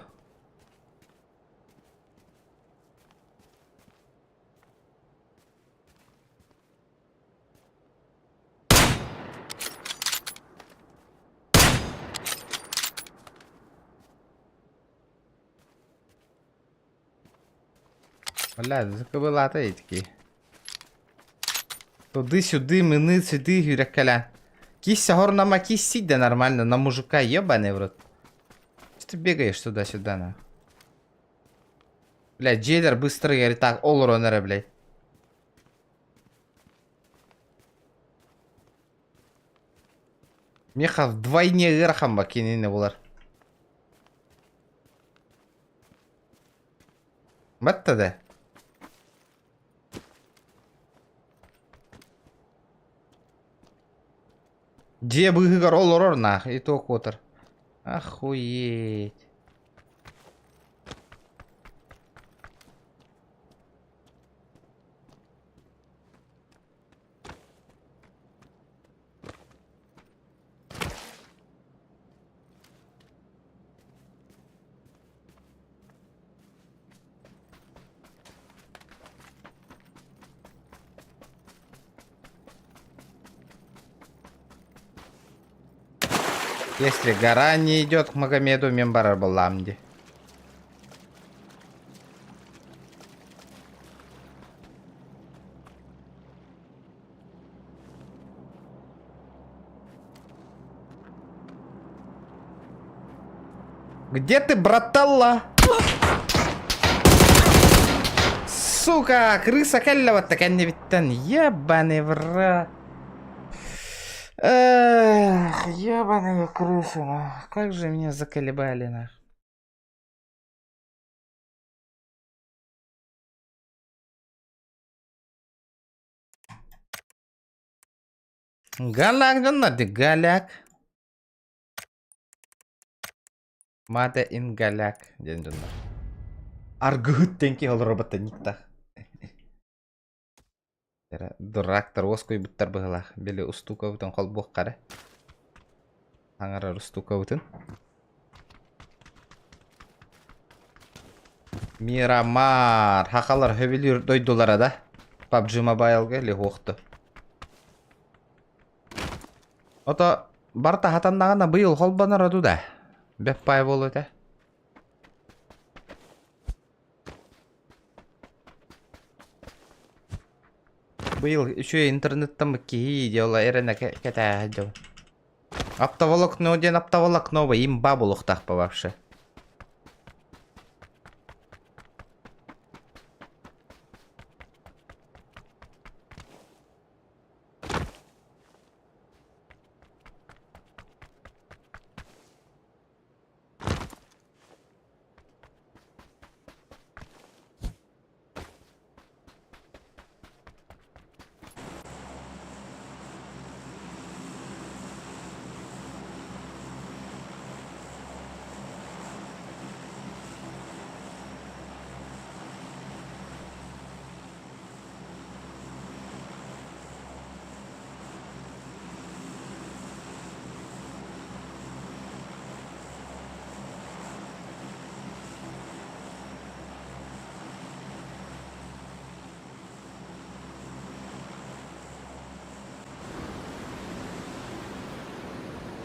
Бля, кыбылаата итики. Туды-сюды, мыны, сюды, хүреккэлээн. Кисся хорнама кисси да нормально, на мужика ебаный в рот. Что ты бегаешь туда-сюда, на? Бля, дьиэлэр быстро говорит так, олорон эрэ, блядь. Меха вдвойне ыарахан ба кинини булар. Батта да. Дьиэ быыһыгар олорор наах и то куотар. Охуеть. Если гора не идет к Магомеду, мен барар буоллаҕым дии. Где ты, брателла? Сука, крыса кэллэ батта кэннибиттэн. Ебаный в рот. Эх, ебаные крысы, нах. Как же меня заколебали, нах. Галяк дьоннор дии, галяк. Made in галяк диэн дьоннор. Аргыһыт диэн киһи олоробута никтах. Дурактар уоскуйбуттар быһыылаах. Били устуукабытын холбуохха эрэ. Аҥарар устуукабытын. Мирамар. Хахалар хөбүлүүр дойдулара да. PUBG Mobile-га или хуохту. Ото барта хатаннаҕына быйыл холбонор оду да. Бэп пай буолуо этэ. Быйыл үчүгэй интернеттан киһи дьыала эрэнэ кэтээһэ дьон. Оптоволокно диэн оптоволокно имба буолуохтаах вообще.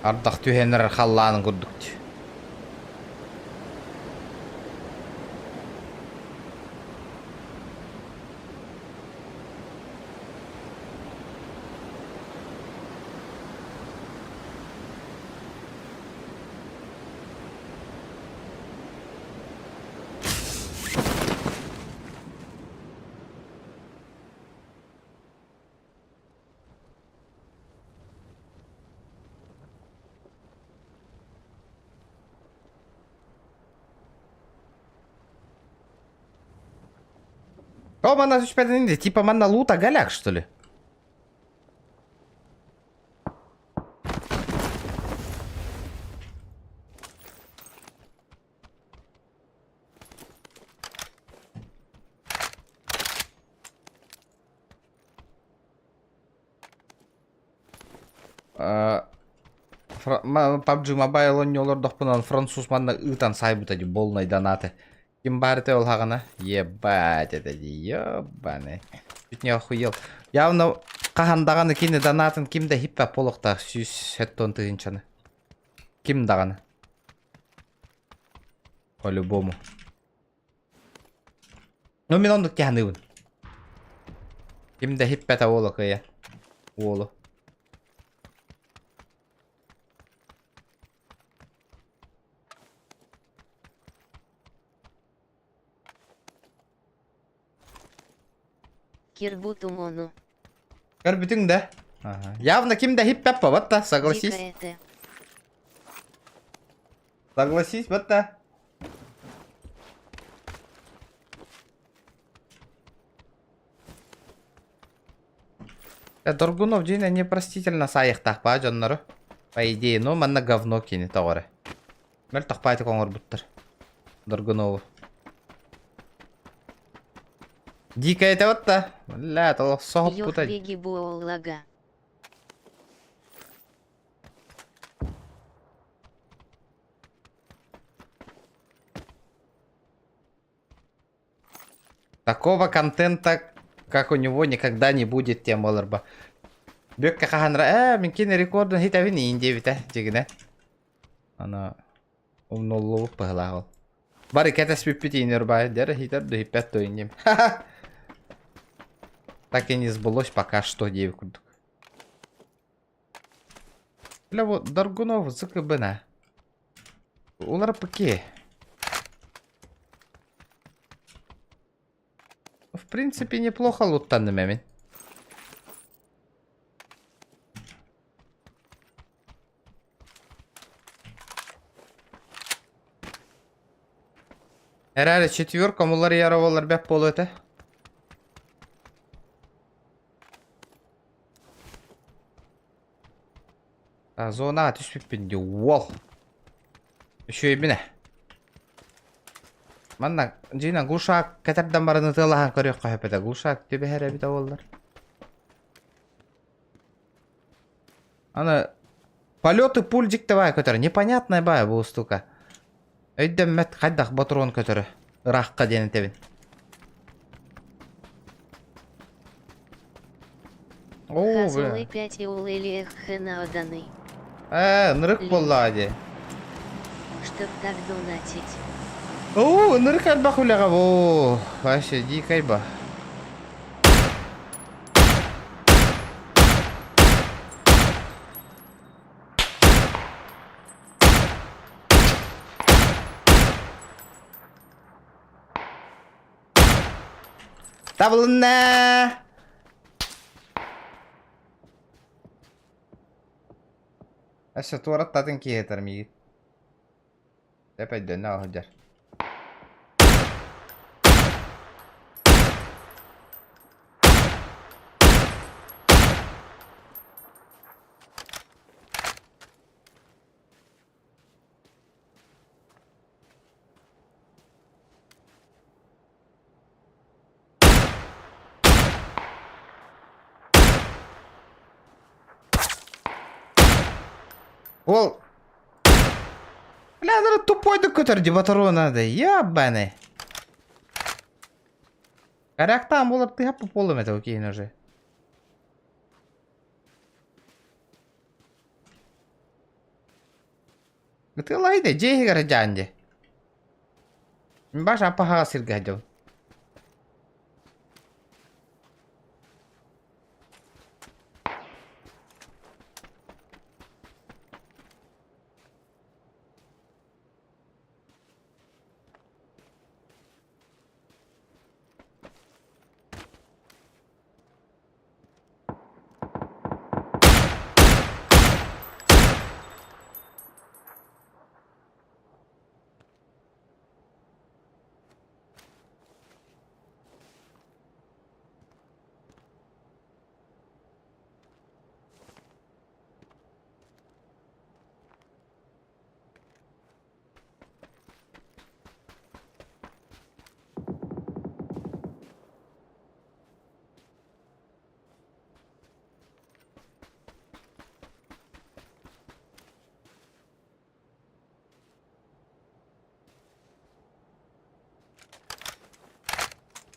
Ардах түһэн эрэр халлаанын курдук дии. О, манна түспэтин типа манна лута голяк, что ли? PUBG Mobile оонньуу олордохпунан француз манна ыытан саайбыта дии полный донаты. Ким баар этэ ол хаҕана? Ебать это дии, ебаный. Чуть не охуел. Явно хаһан даҕаны кини донатын ким да хиппэт буолуохтаах 170 тыһыынчаны. Ким даҕаны. По-любому. Ну мин оннук киһаныыбын. Ким да хиппэтэ уолу кыайа. Уолу. Кирбутум ону. Көрбүтүҥ да? Ага. Явно ким да хиппэт вот да, согласись. Дикая ты. Согласись, вот да. Доргунов дьиҥэ непростительно саайыахтаах баа дьоннору. По идее, ну манна говно кини тоҕо эрэ. Мөлтөх баайтык оҥорбуттар. Доргунову. Дикая это вот та. Бля, толох соһуппута. Йох беги буоллага. Такого контента, как у него, никогда не будет тем олорбо. Бүөккэ хаһанра ээ мин кини рекордун хитэбин иин диэбитэ дьигинэ. Аны умнуллубут быһылаах ол. Бары кэтэспиппит иинэр баай дьэрэ хитэр да хиппэт да инним. Так и не сбылось пока что диэбит курдук. Бля вот Даргунов ЗКБна. Уларыппыт В принципе, неплохо луттанным эмин. Эрээри четверка уларыйара буоллар бэрт буолуо этэ. Зонаҕа түспүппүн дии уол. Үчүгэйбин ээ. Манна дьиҥинэн глушак кэтэрдэн баран ытыалаһан көрүөххэ сөп этэ. Глушак түбэһэр эбитэ буоллар. Аны полеты пуль дьикти баай көтөр. Непонятная баай бу устука. Өйдөммөт хайдах ботуруон көтөрө. Ыраахха диэн этэбин. Оо, бля. Хазулы 5 иул или хна оданый. Ээ, ынырык буоллаҕа дии. Чтоб так донатить. Оо, ынырык элбэх үлэҕэ бу. Вообще дикай ба. Табылынна! Өссө туораттатын киһи этэр миигин. Деп өйдөнө сылдьар. Ол Бля, тупойдук көтөр дии ботуруона да ебаный. Коряктаан буолар тыһа буоллум этэ ол киһини уже. Ытыалаһый да дьиэ иһигэр дьаан дьэ. Баша аппаһаҕа сиргэ сылдьабын.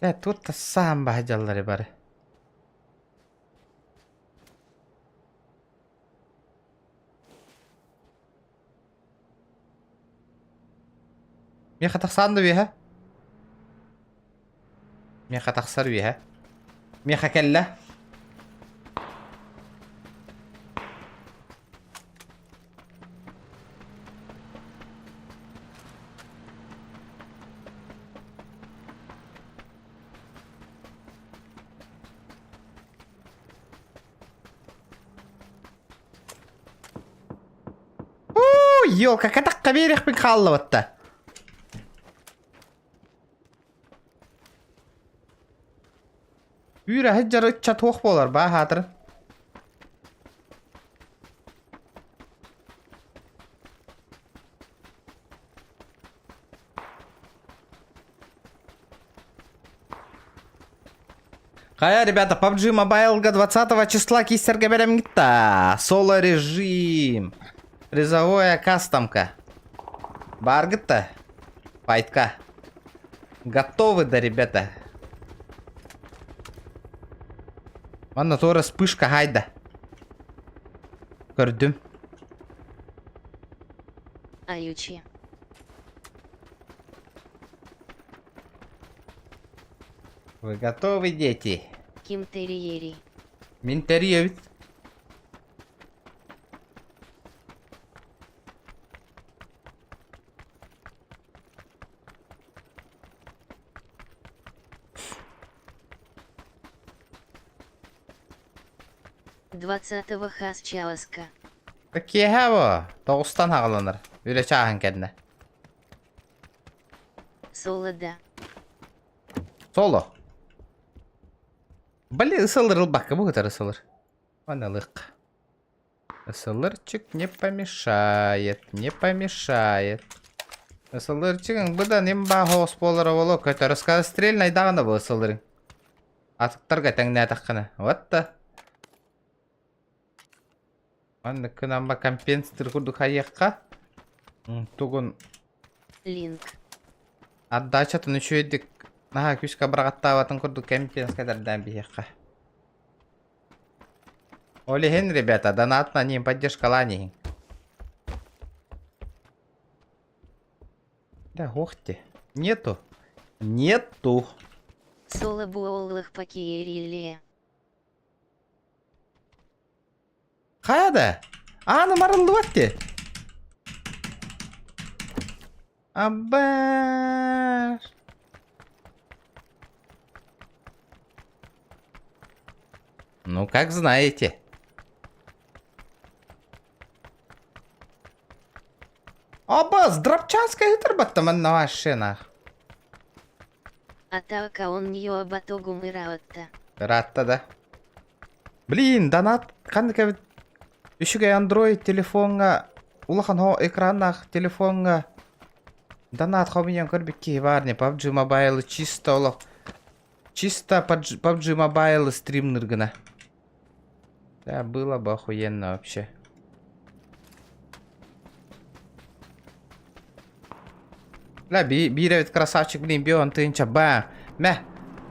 Э, тут саам баһдьаллары бары. Миэхэ тахсаан да үөһэ. Миэхэ тахсар үөһэ. Миэхэ кэллэ. Уу, елка, катахха биэриэхпин хааллыбатта. Үүрэ сылдьар ыччат туох буолар баа хаатырын. Хайа, ребята, PUBG Mobile 20 числа киссерге берем гитта. Соло режим. Призовая кастомка. Бар гитта. Файтка. Готовы да, ребята? Манна туора вспышка хайда. Көрдүм. Аютчи. Вы готовы, дети? Ким терриери. Мин тэрийэбит. Двадцатого хас чаоска. Киэһэ бу. Тоҕустан аҕаланар. Үлэ чааһын кэннэ. Соло да. Соло. Блин, ысылыр ылбакка бу кытары ысылыр. Аналык. Ысылырчик не помешает, не помешает. Ысылырчигың быдан имба хоос буолара боло көтөр скорострельный даҕаны бу ысылырың. Атыктарга тэҥнээтэххинэ. Вот да. Маннык гынан компенсатор курдук хайыахха. Тугун Линк. Отдачатын үчүгэйдик наһаа күүскэ быраҕаттаабатын курдук кэмпиэнскэ тэрдээн биһиэххэ. Ол иһин, ребята, донат на ним поддержкалаан иһиҥ. Да, ох ты. Нету. Нету. Соло буоллах пакиериле. Хайа да? Ааны марыллыбат ти. Аббаш. Ну, как знаете. Абас, Дробчанская ытырбатта манна машина. Атака он нее батогум ыраатта. Ыраатта да. Блин, донат ханнык эбит үчүгэй Android телефоҥҥа улахан хо экраннаах телефоҥҥа донат хомуйан көрбүт киһи баар не PUBG Mobile чисто олох чисто PUBG Mobile стримныр гына. Да, было бы охуенно вообще. Бля, биир эбит красавчик, блин, бион тыынча ба. Мэ,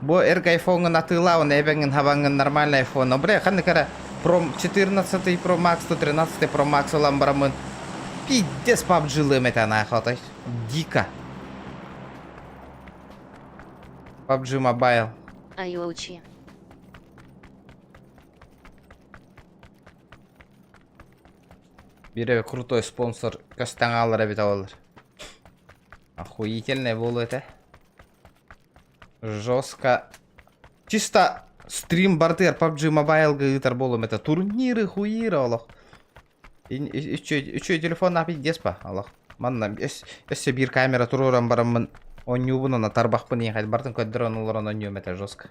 бу эргэ айфоҥҥун атыылаа, эбэҥҥин хабаҥҥын нормальный айфон. Бля, ханнык эрэ Pro 14 Pro Max, 113 Pro Max ылан бараммын. Пиздец PUBG-лыым этэ анаахатай. Дико. PUBG Mobile. Айоучи. Биир крутой спонсор көстөн хаалар эбит олор. Охуительный буолуо этэ. Жестко. Чисто стрим барытыгар PUBG Mobile-га ыытар буолуом этэ. Турниры хуиры олох. Үчүгэй телефоннаах пиздец па олох. Манна өссө биир камера туруоран бараммын оонньуубун уонна тарбахпын иэхэ барытын көрдөрөн олорон оонньуом этэ жестко.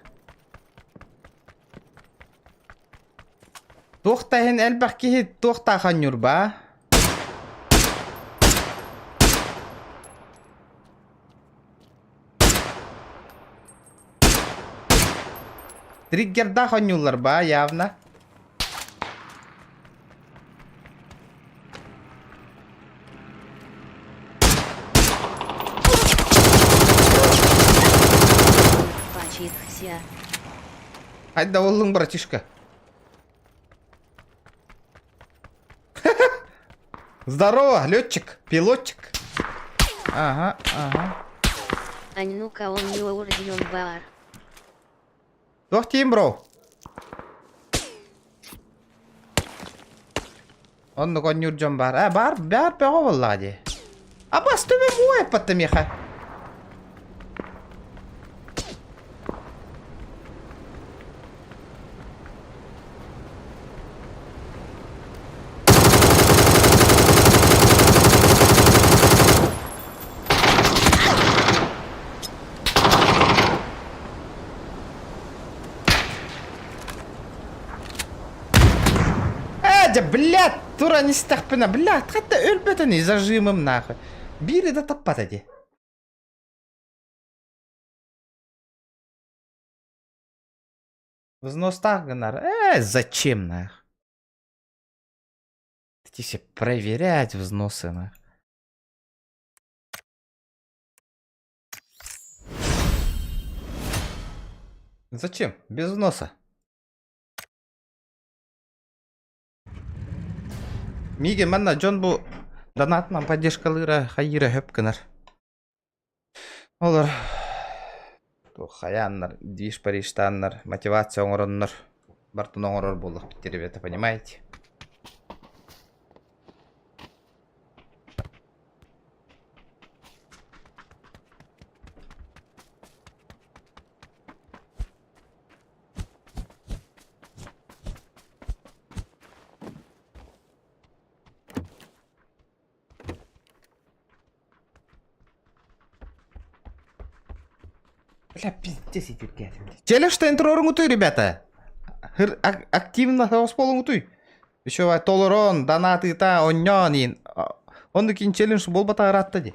Туох да иһин элбэх киһи туохтаах оонньуур баа? Триггердаах оонньууллар баа явно. Пачи. Китхся. Хайда боллуҥ, братишка? Здорово, летчик, пилотчик. Ага, ага. Аннука он юордион баар. Туох тиим, бро? Оннук онньуур дьон баар. Э, баар, баар бөҕө буоллаҕа дии. Абас төбө муо эппатта миэхэ. Ээ, дьэ, блядь, туран истэхпинэ, блядь, хатта өлбөтөн зажимым нахуй. Биири да таппата дии. Взностаах гынар. Э, зачем нах? Эти все проверять взносы нах. Зачем? Без взноса. Миигин манна дьон бу донатынан поддержкалыыра хайыыра хөп гынар. Олор хайааннар, движ парижтааннар, мотивация оҥороннор бартын оҥорор буоллахпыт ребята, понимаете? Бля, пиздец итиргээтим. Челюстен туруоруҥутуй, ребята. Хыр активно соҕус буолуҥутуй. Еще толорон, донатыта, онньоон иин. Оннук кин челлендж буолбата ыраатта дии.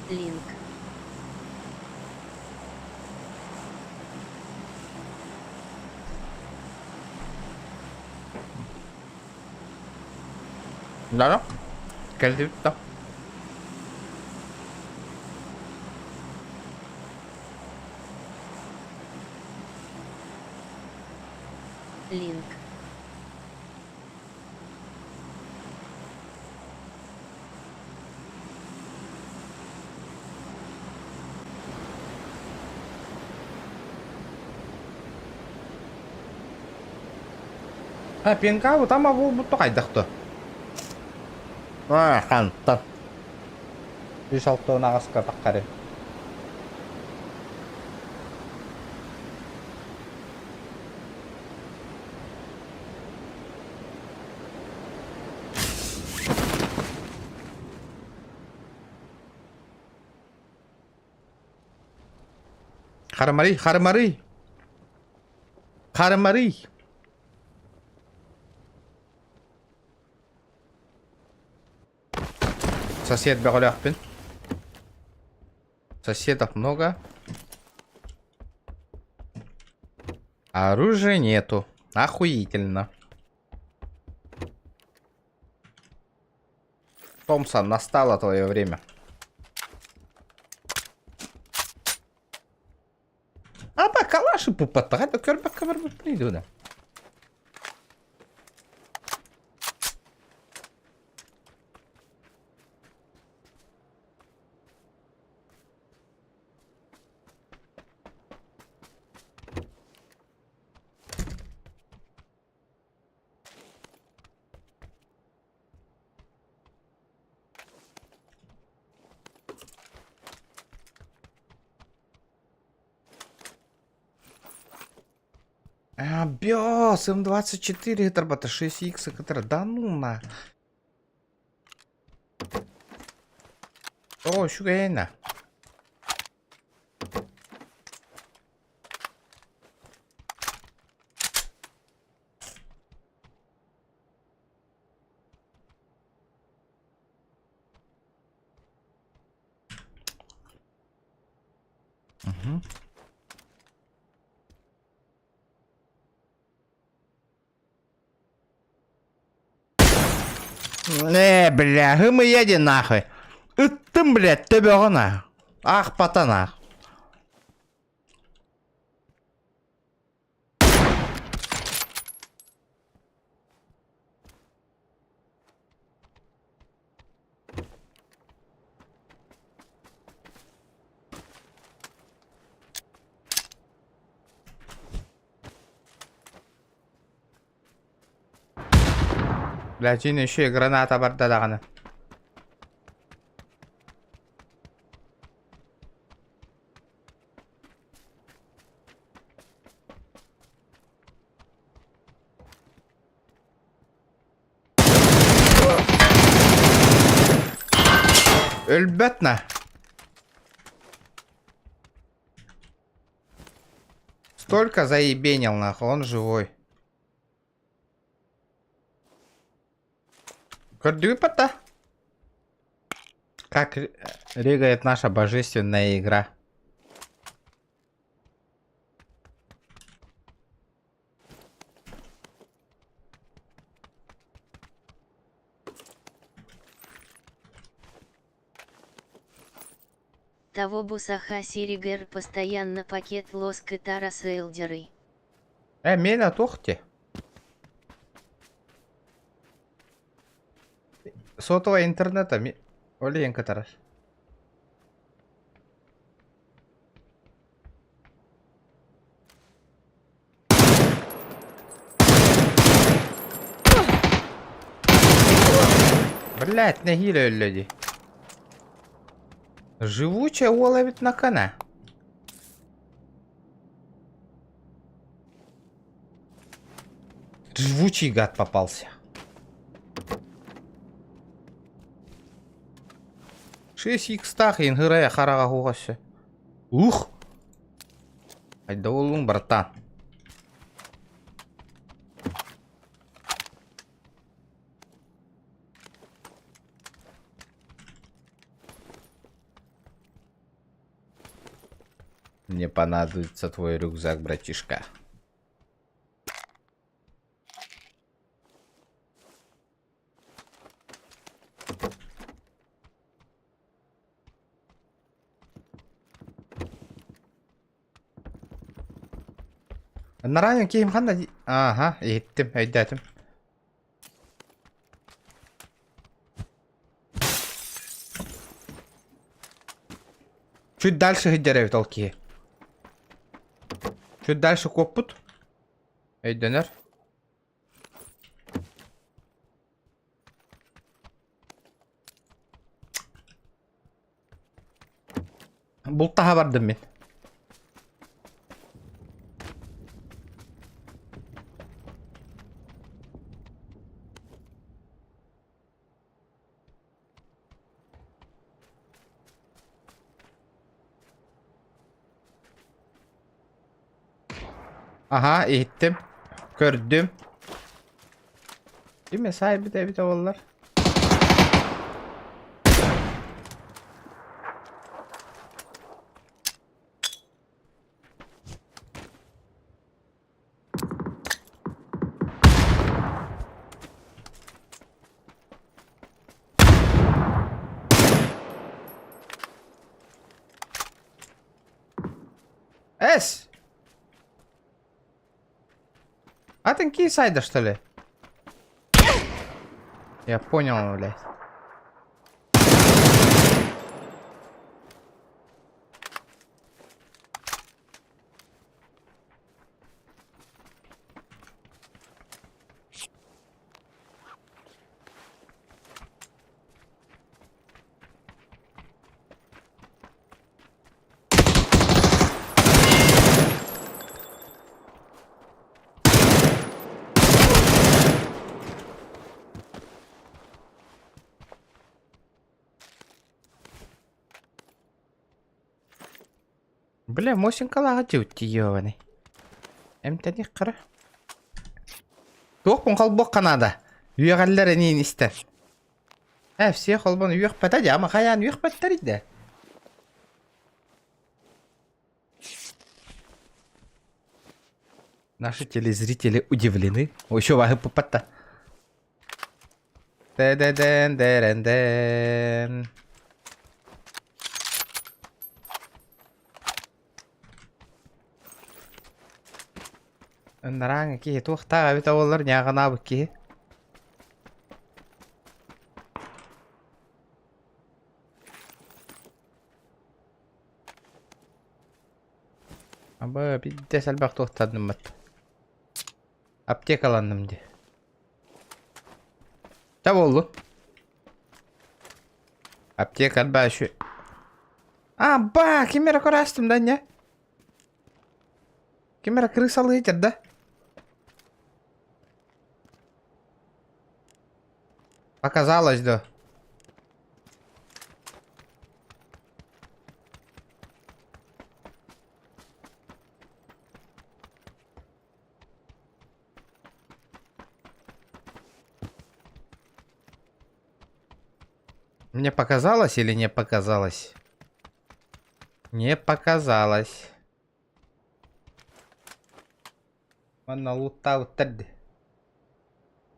Линк. Да, кэллибит да. Линк. А, пинка там буолбут хайдах то? А, хантан. Үс алтын аҕаска таххары. Харымарый, харымарый! Харымарый! Сосед бөҕөлөөхпүн. Соседов много. Оружия нету. Охуительно. Томпсон, настало твое время. Апа, калаши пупаттаҕа да көрбөккө барбыппын да. А, бёс, М24, это 6Х, который, да ну на. О, үчүгэйэ. Угу. Э, бля, һымыйа диэн нахуй. Ыттым, блядь, төбөҕө нах. Аахпата нах. Бля, еще и граната барда даҕаны. Өлбөт на. Столько заебенил нахуй, он живой. Көрдүгүт Как регает наша божественная игра. Того бусаха Сиригер постоянно пакет лоск и Тарас Элдеры. Э, мена тухте. Сотового интернета ми... Олен кытарар. Блять, нэһиилэ өллө дии. Живучая уол эбит накана. Живучий гад попался. 6 икстах ингырая хараға хуғасы. Ух! Айда болуң, братан. Мне понадобится твой рюкзак, братишка. Наранен киһим ханна дии? Ааха, иһиттим, өйдөөтүм. Чуть дальше сылдьар эбит ол киһи. Чуть дальше куоппут. Өйдөнөр. Бултаһа бардым мин. Аһаа, иһиттим. Көрдүм. Ким саайбыт эбитэ буоллар? Эс! Атын киһи что ли? Я понял, блядь. Бля, Мосинкалааҕа дьиэбит Эмтэних хара. Туох холбуохха наада? Үөҕэллэр эниин истэр. Ээ, все холбон үөхпэтэ дьэ, ама хайаан үөхпэттэрий да? Наши телезрители удивлены. Еще ваһыппыппатта. Дэ-дэ-дэн, дэрэн-дэн. Ыннараҥ киһи туохтаах эбит оҕолор ньааҕынаабыт киһи. Аба биирдэ элбэх туохтанныммыт. Аптекаланным дии. Та буоллун. Аптека арбаа үчү. А, ба, ким эрэ көрөөстүм да инньэ. Ким эрэ крысалыы да? Показалось, да. Мне показалось или не показалось? Не показалось. Манна лутаабыттар дии.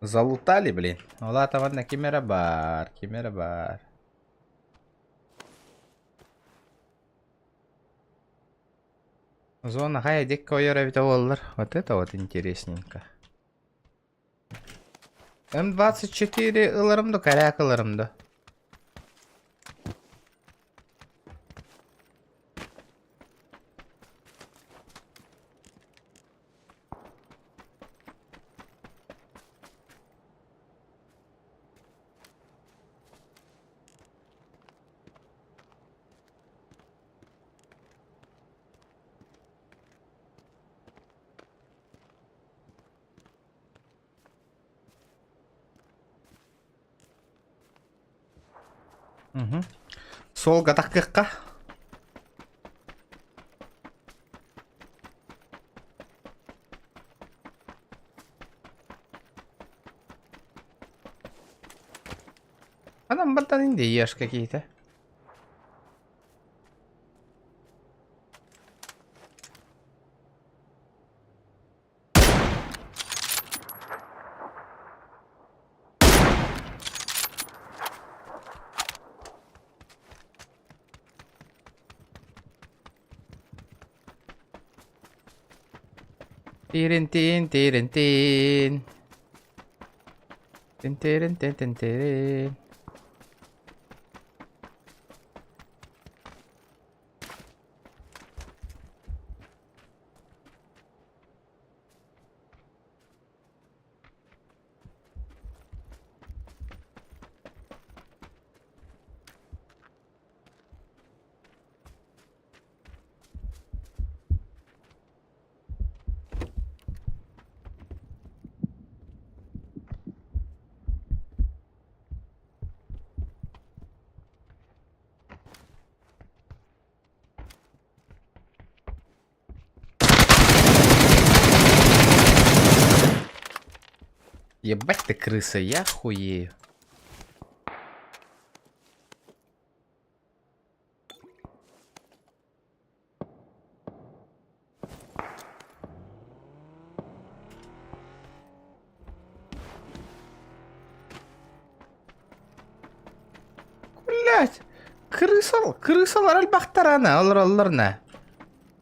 Залутали, блин. Ол аата манна ким эрэ баар, ким эрэ баар. Зона хайа диэки ойор эбитэ буоллар. Вот это вот интересненько. М24 ыларым да, коряк ыларым да. Угу. Суолга таххыахха. А нам бартан ешь какие-то. Тирин-тин, тирин-тин. Тин-тирин-тин-тин-тирин. Ебать ты крыса, я хуею. Блять! Крысал, крысалар элбэхтэр ана, олороллор на.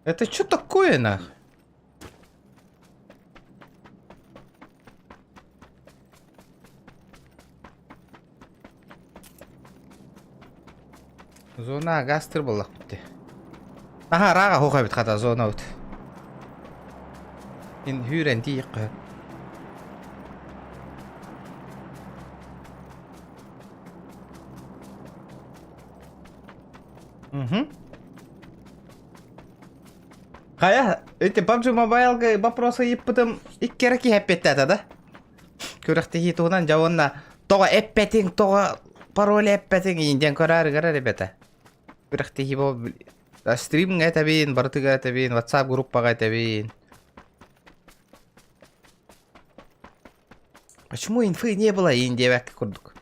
Это что такое нах? Зона гастыр буоллахпыт дии. Наһаа ырааҕа суох эбит хата зонабыт. Мин үүрэн тиийиэххэ сөп. Мгм. Хайа, ити PUBG Mobile-га вопросы ыйыппытым икки эрэ киһи эппиэттээтэ да? Күрэхтэһии туһунан дьэ уонна тоҕо эппэтиҥ, тоҕо пароль эппэтиҥ диэн көрөөрүгэр ребята. Күрэхтэһии бу стримҥа этэбин, барытыгар этэбин, WhatsApp группаҕа этэбин. Почему инфы не было иин диэбэккэ курдук.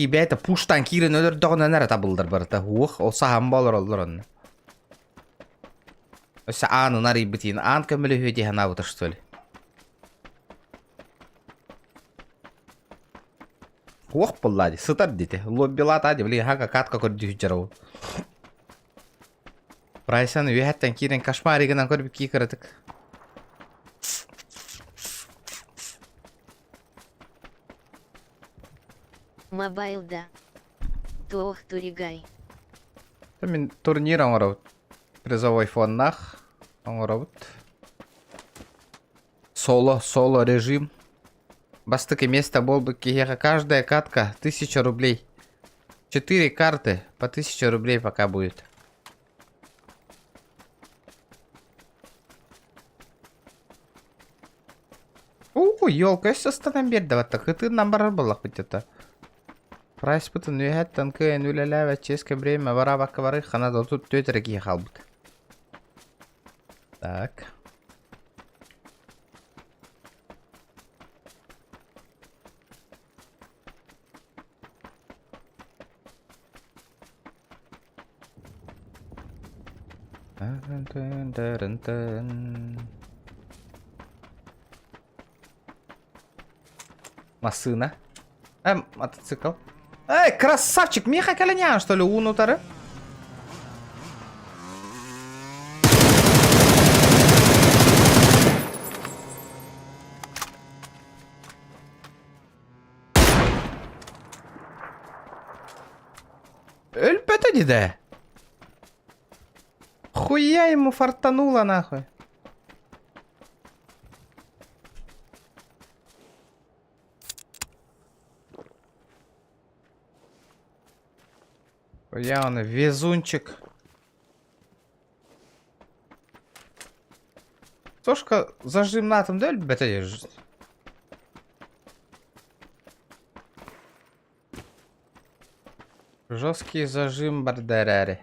Киибээтэ пуштан киирэн өлөрдөҕүнэ эрэ табыллар барыта. Уох, ол саһан олороллор онно. Өссө аанын арыйбытын аан көмөлөһүө дии санаабыта что ли? Уох буолла дии, сытар дите. Лоббилаата дии, блин, хака катка көрдүү сылдьар ол. Прайсан үөһэттэн киирэн кошмаригынан көрбүт кии кыратык. Мобайл да. Туох туригай. Мин турнир оҥоробут. Призовой фоннаах оҥоробут. Соло, соло режим. Бастакы место буолбут киһиэхэ каждая катка 1000 рублей. Четыре карты по 1000 рублей пока будет. Уу, елка өссө ыстанан биэрдэ батта. Кытыынан барар буоллахпыт где-то. Прайспытын үөһэттэн кыайан үлэлээбэт чиэскэ время бараабакка барыы хана да тут түөт эрэ киһи хаалбыт. Так. Массыына. Э, мотоцикл. Эй, красавчик, Миха кэлэниэҕин, что ли, ууну утары? Өлбөтө дии Хуя ему фартануло нахуй. Хуя он везунчик. Сошка зажимнатым да өлбөтө Жесткий зажим бардерери.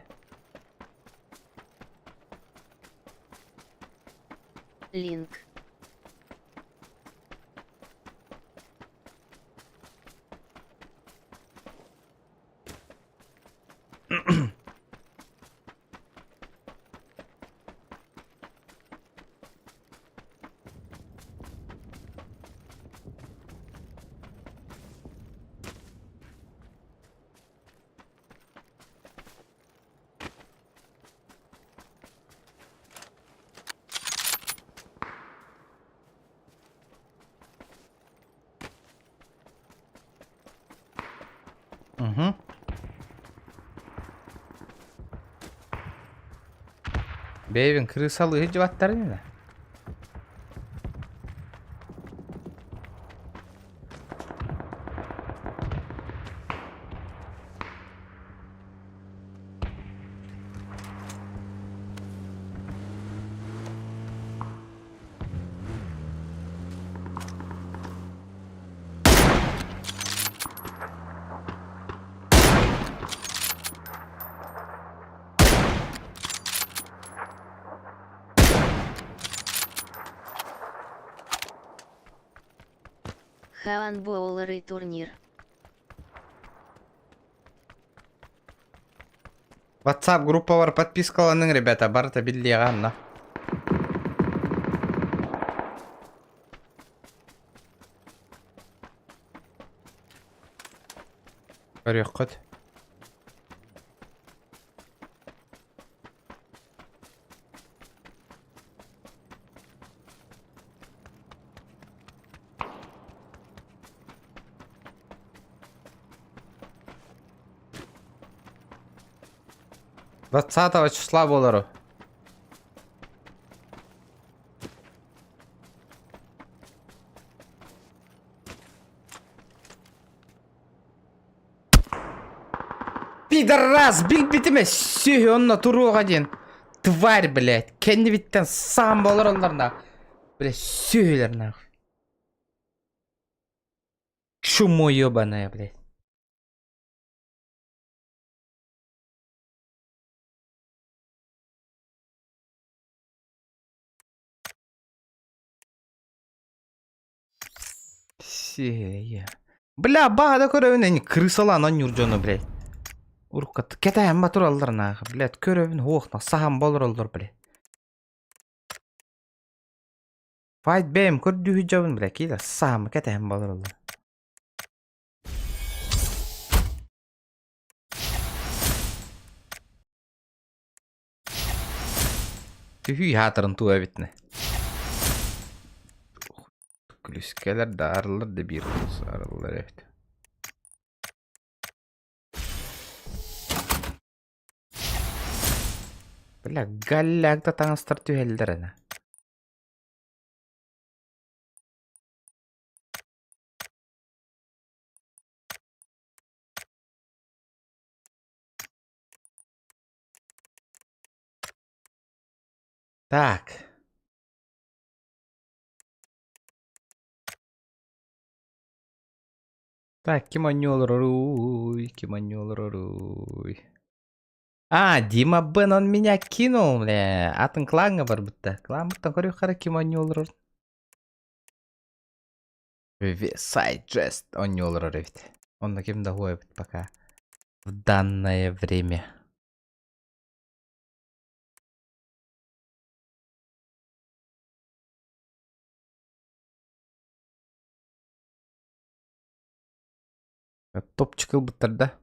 Линк. Угу. Бэйэбин крысалыы сылдьыбаттар ини. Хаан буоларый турнир. WhatsApp группалар подпискаланың, ребята, барыта биллиэҕэ онно. Көрүөххүт. Двадцатого числа буолару. Пидорас, билбитим сүһү онно туруоҕа диэн. Тварь, блядь, кэннибиттэн саам болороллор на. Бля, сүһүлэр нахуй. Чумо ебаная, блядь. Сие. Бля, баада көрөбүн эн крысалаан онньуур дьону, блядь. Урукка кэтэһэн батураллар нааха, блядь, көрөбүн хуохна саһан болороллор, блядь. Файт бэйэм көрдүүһү дьабын, бля, киилэр саһамма кэтэһэн болороллор. Түһүү хаатарын туа эбитинэ. Күлүскэлэр да арыллар да биир арыллар эбит. Бля, галляк да таҥастар түһэллэр ана. Так. Так, ким оонньуу олороруй, ким оонньуу олороруй? А, Дима Бен, он меня кинул, бля. Атын клаҥҥа барбыта. Клаҥмыттан көрүөххэ эрэ ким оонньуу олорор. Сайджест оонньуу олорор эбит. Онно ким да уһуо эбит пока. В данное время. Топчик ылбыттар да.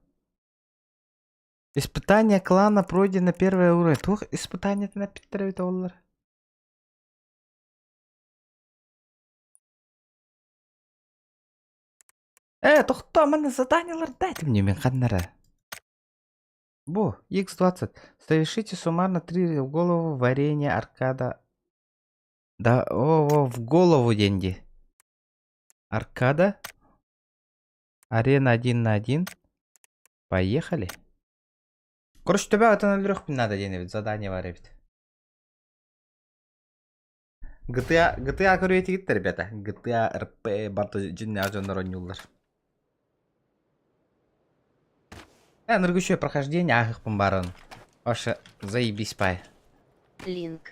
Испытание клана пройдено первое уровень. Туох испытаниетын эппиттэр эбит оҕолор? Э, тохтоо, манна заданиелар дайте мне мен ханнара. Бу, X20. Совершите суммарно 3 в голову варенье аркада. Да, о, о, в голову деньги. Аркада. Арена 1 на 1. Поехали. Короче, тебя это өлөрүөхпүн надо диэн эбит, задание бар эбит. GTA, GTA көрүө этигит ребята. GTA RP барда дьиннээх дьоннор оонньууллар. Э, ныргычуй прохождение ааһыахпын баарын. Вообще, заебись пай. Линк.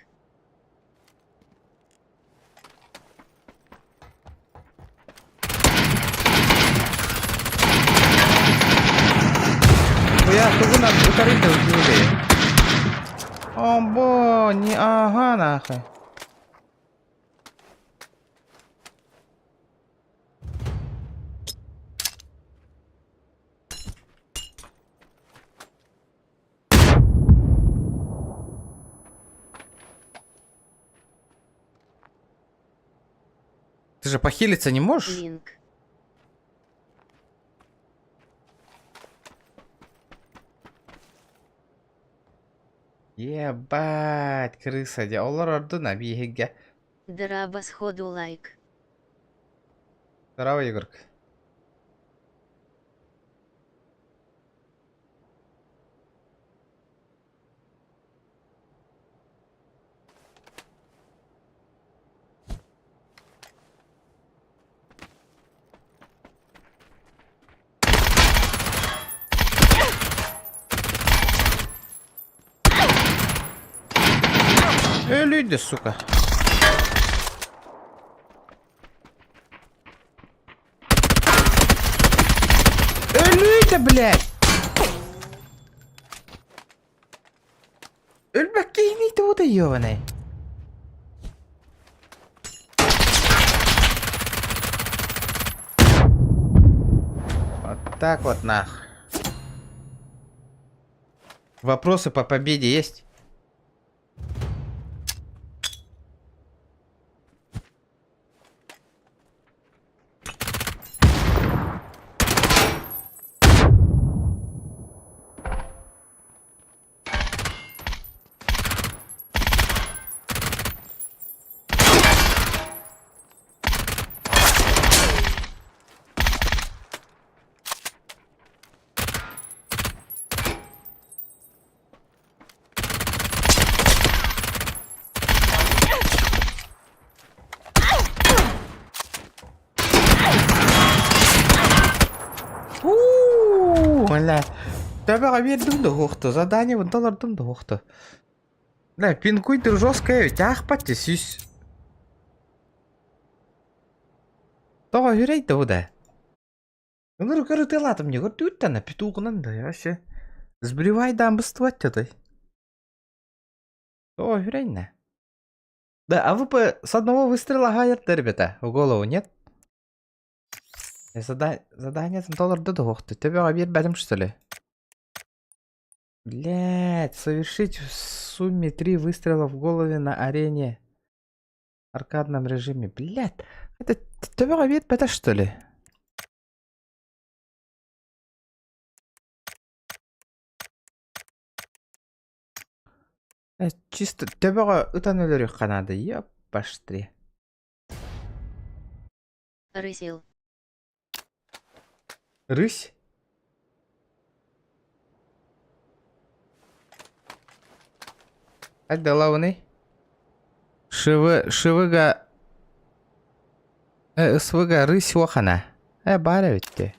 Я тугунан утарыйда үчүгэй. Омбо, не ага нахуй. Ты же похилиться не можешь? Линк. Ебать, крыса, дьэ, олор ордуна биһигэ. Драба сходу лайк. Здорово, Егорка. Өлүйдэ, сука. Өлүйдэ, блядь! Өлбөккө иһиний тугута ёбаный? Вот так вот нах. Вопросы по победе есть? Уу, бля. Төбөҕө биэрдим да уһуохту, заданиебын толордум да уһуохту. Бля, пинкуй жесткая ведь, аахпат сүүс. Тоҕо үһүрэй да бу да? Ынырык ырытыалаатым не көрдүгүт да петугунан да вообще сбривайдаан быстыбат дьатай. О, үрейне. Да, АВП с одного выстрела хаайар да, ребята, в голову, нет? Зада... Задание толорду да уохту. Төбөҕө биэрбэтим, что ли? Блять, совершить в сумме три выстрела в голове на арене в аркадном режиме. Блять, это төбөҕө биэрбэтэ, что ли? Э, чисто төбөҕө ытан өлөрүөххэ наада, ёппаштри. Рысил. Рысь? Хайда лавыный? Шивы, шивыга... Э, СВГ рысь уохана. Э, баар эбит дии.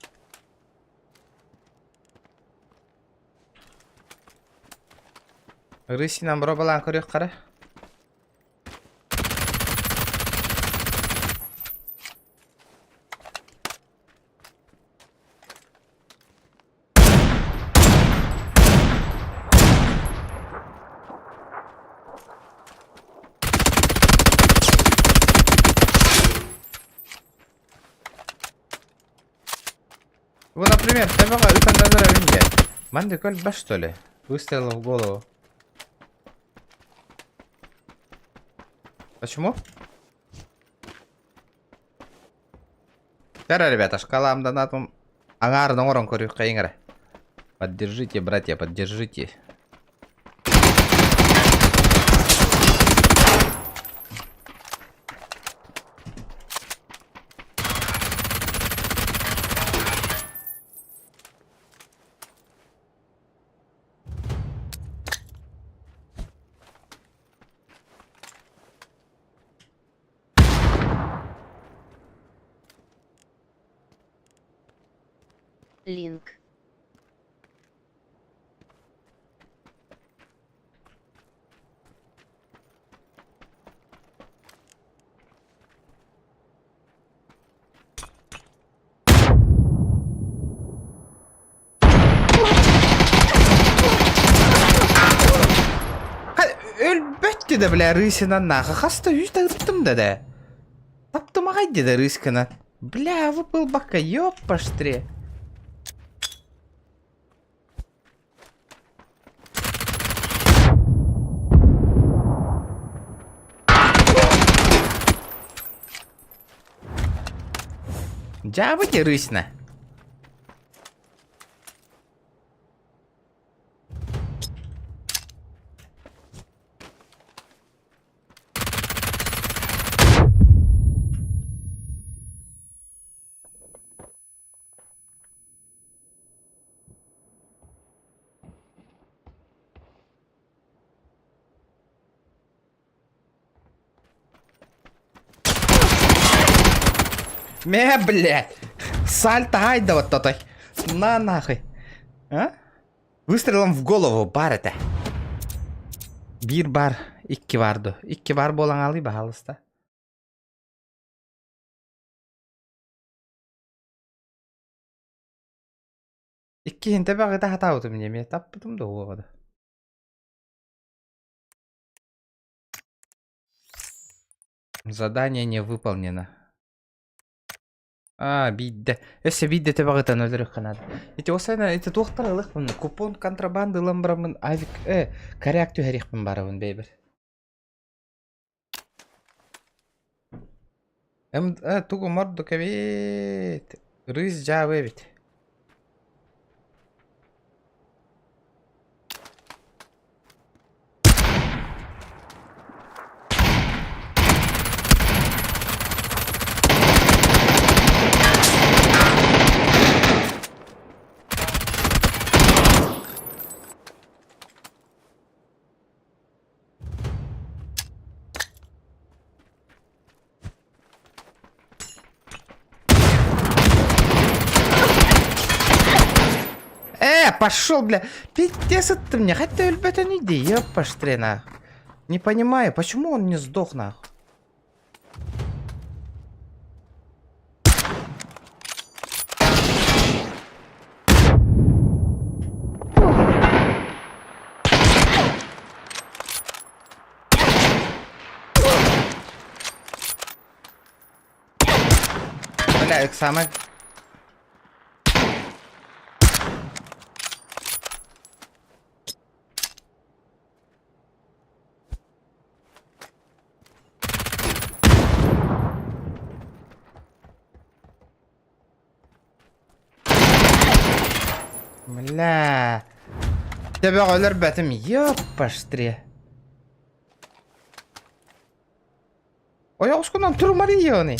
Рысинан боробалаан көрүөххэ эрэ. Бу, например, төбөҕө ытан өлөрөбүн диэн. Маннык өлбөт что ли? Выстрел в голову. Почему? Кара, ребята, шкалам донатом аҥаарын оҥорон көрүөххэйиҥ эрэ. Поддержите, братья, поддержите. Линк. Өлбөт да бля рысынан нахуй хаста үс да ыттым да да. Таптым аҕай да рыскынан. Бля, выпыл бакка, ёппаштре. Дьаабы рысина. Мэ, блядь! Сальто айда вот тотой. На нахуй. А? Выстрелом в голову бар этэ. Биир бар, икки бар ду. Икки бар буолан аалый баһаалыста. Иккиһин тэбэҕитэ хатаабытым эмиэ таппытым да уоҕа да. Задание не выполнено. А, биирдэ. Өссө биирдэ тэбэҕитэн өлөрүөххэ наада. Ити осайна ити туохтар ылыахпын купон контрабанды ылан бараммын авик э коряк түһэриэхпин барабын бэйбэр. Эм э тугу мордук эбит. Рысь дьаабы эбит. Э, пошел, бля. Пиздец ты мне. Хотя өлбөтөн иди, ёпаштре, нах. Не понимаю, почему он не сдох, нах. Бля, ыксаама. Бля. Төбөҕө өлөрбөтүм. Ёппаштре. Ойоҕускунан турмарыйыаны.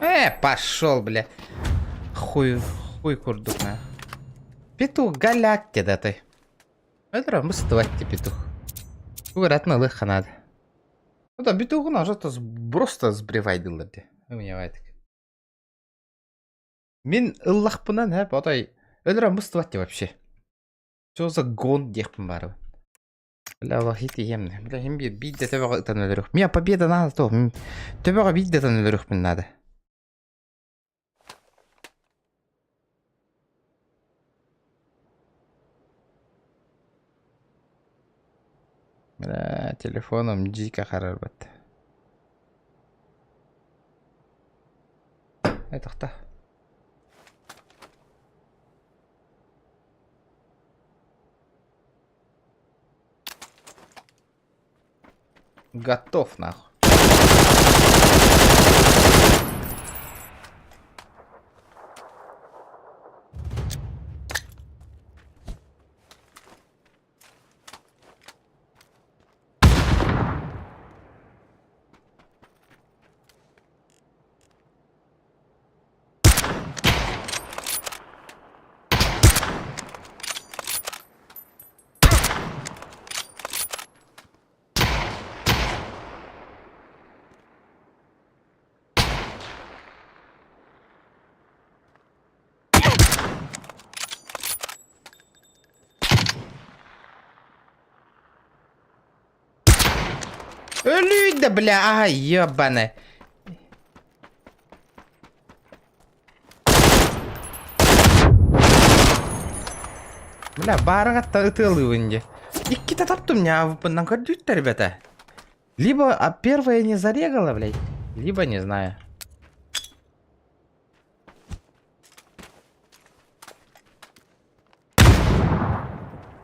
Э, пошел, бля. Хуй, хуй курдук, на. Петух голяк да ты. Өлөрө мыстыбат ти петух. Угратны ылых надо. Ну да, петухун уже просто сбривайдылар де. Умневайтык. Мин ыллахпынан хэ, отой өлөрө мыстыбат ти вообще. Что за гон диэхпин баарыбын. Бля, Аллах итиһиэмнэ. Бля, иһин биир биирдэ төбөҕө ытан өлөрүөх. Мия победа надо то. Төбөҕө биирдэ ытан өлөрүөхпүн наада. Бля, телефоном дико харарбат. Этахта. Готов нахуй. Өлүй да бля, ага, ебаная. Бля, баарыҥатта ытыалыыбын дии. Иккитэ таптым ньаабыппынан көрдүүттэр ребята. Либо а первая не зарегала, блядь, либо не знаю.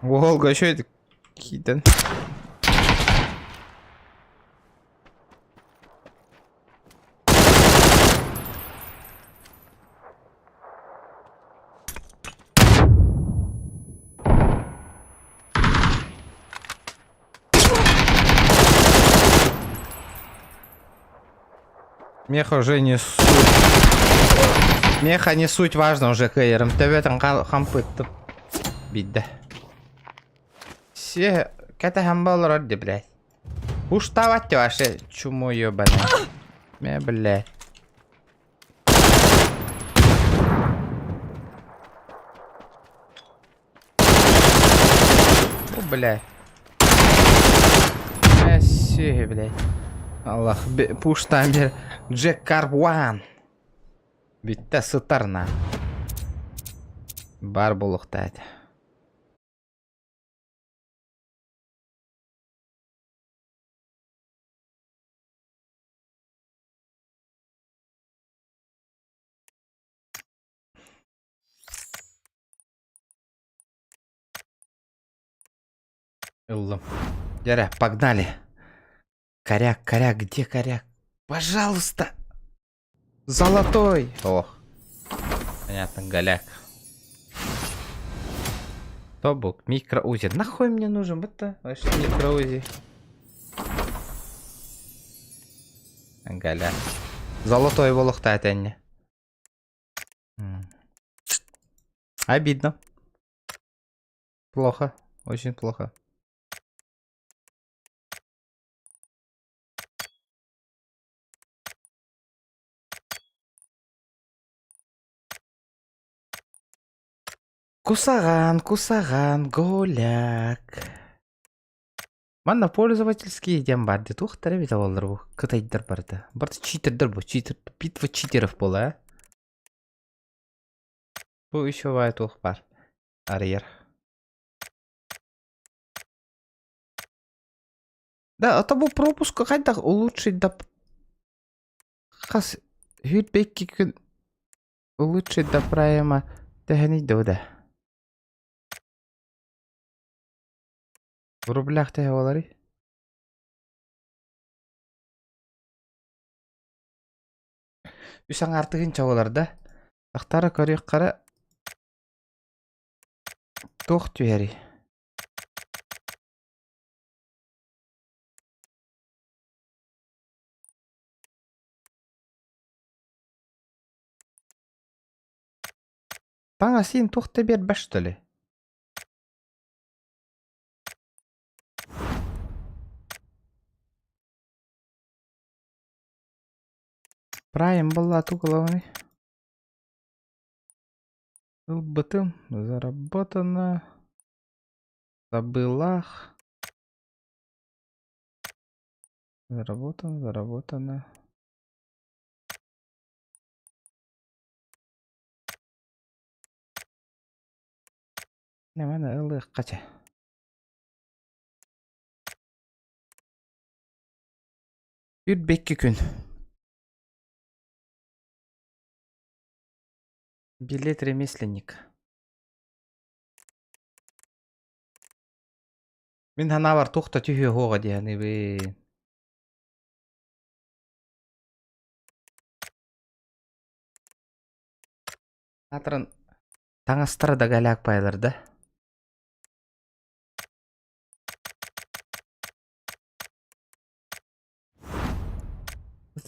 Волга еще это кидан. Меха уже не суть. Меха не суть важно уже кыйырым. Төбөтүн хампыттым. Бидде. Все, кэтэһэн олорор ди, блядь. Уштавать вообще чмо ебаное. Ме, блядь. О, блядь. Э, блядь. Аллах, пуштан бер. Джек Карван. Бүттэ сытар на. Бар буолуохтаах этэ. Ыллым. Дьэ, погнали. Коряк, коряк, где коряк? Пожалуйста! Золотой! Ох. Понятно, голяк. Тобук, микроузи. Нахуй мне нужен? Это вообще микроузи. Голяк. Золотой буолуохтаах этэ Обидно. Плохо. Очень плохо. Кусаҕан, кусаҕан, голяк. Манна пользовательские диэн баар дии туохтара эбитэ буоллар бу кытайдар барыта. Барыта читердэр бу читер битва читеров буола ээ. Бу еще баай туох баар арыйар. Да, а то бу пропуска хайдах улучшить да хас 22 күн улучшить до прайма төһөнүй да. В рублях төһө буоларый? Үс аҥаар тыһыынча буолар да? Ахтара көрүөххэ туох түһэрий? Таҥас иин туох да биэрбэт что ли? Прайм буолла тугу ылабыный? Ылбытым, заработано, забылах. Заработано, заработано. Нэмэн ылыахха чэ. Үрбэкки күн. Билет ремесленник. Мин санаабар туох да түһүө суоҕа дии саныыбын. Аатыран таҥастара да голяк пайлар да.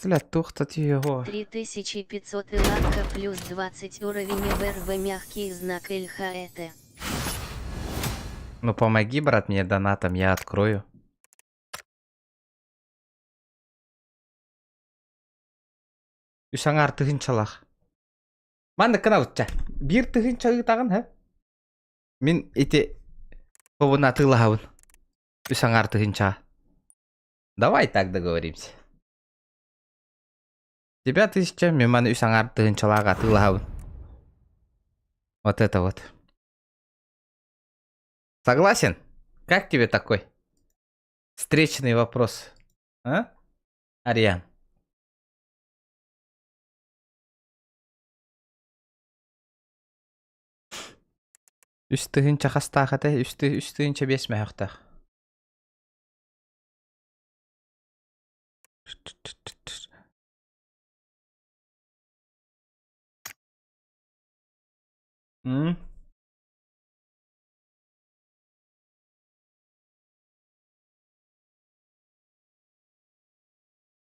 Бля, туох да түһүө суоҕа. 3500 иланка плюс 20 уровень ВРВ мягкий знак ЛХЭТ. Ну помоги, брат, мне донатом, я открою. Үс аҥаар тыһыынчалаах. Маннык гынабытча. Биир тыһыынча ыытаҕын, һэ? Мин ити тобун атыылаһабын. Үс аҥаар тыһыынчаҕа. Давай так договоримся. Тебя тысяча, мин маны үс аҥаар тыһыынчалаах атыылаһабын. Вот это вот. Согласен? Как тебе такой? Встречный вопрос. А? Ариан? Үс тыһыынча хастаах этэ? Үс, үс тыһыынча биэс мөһөхтөөх. М?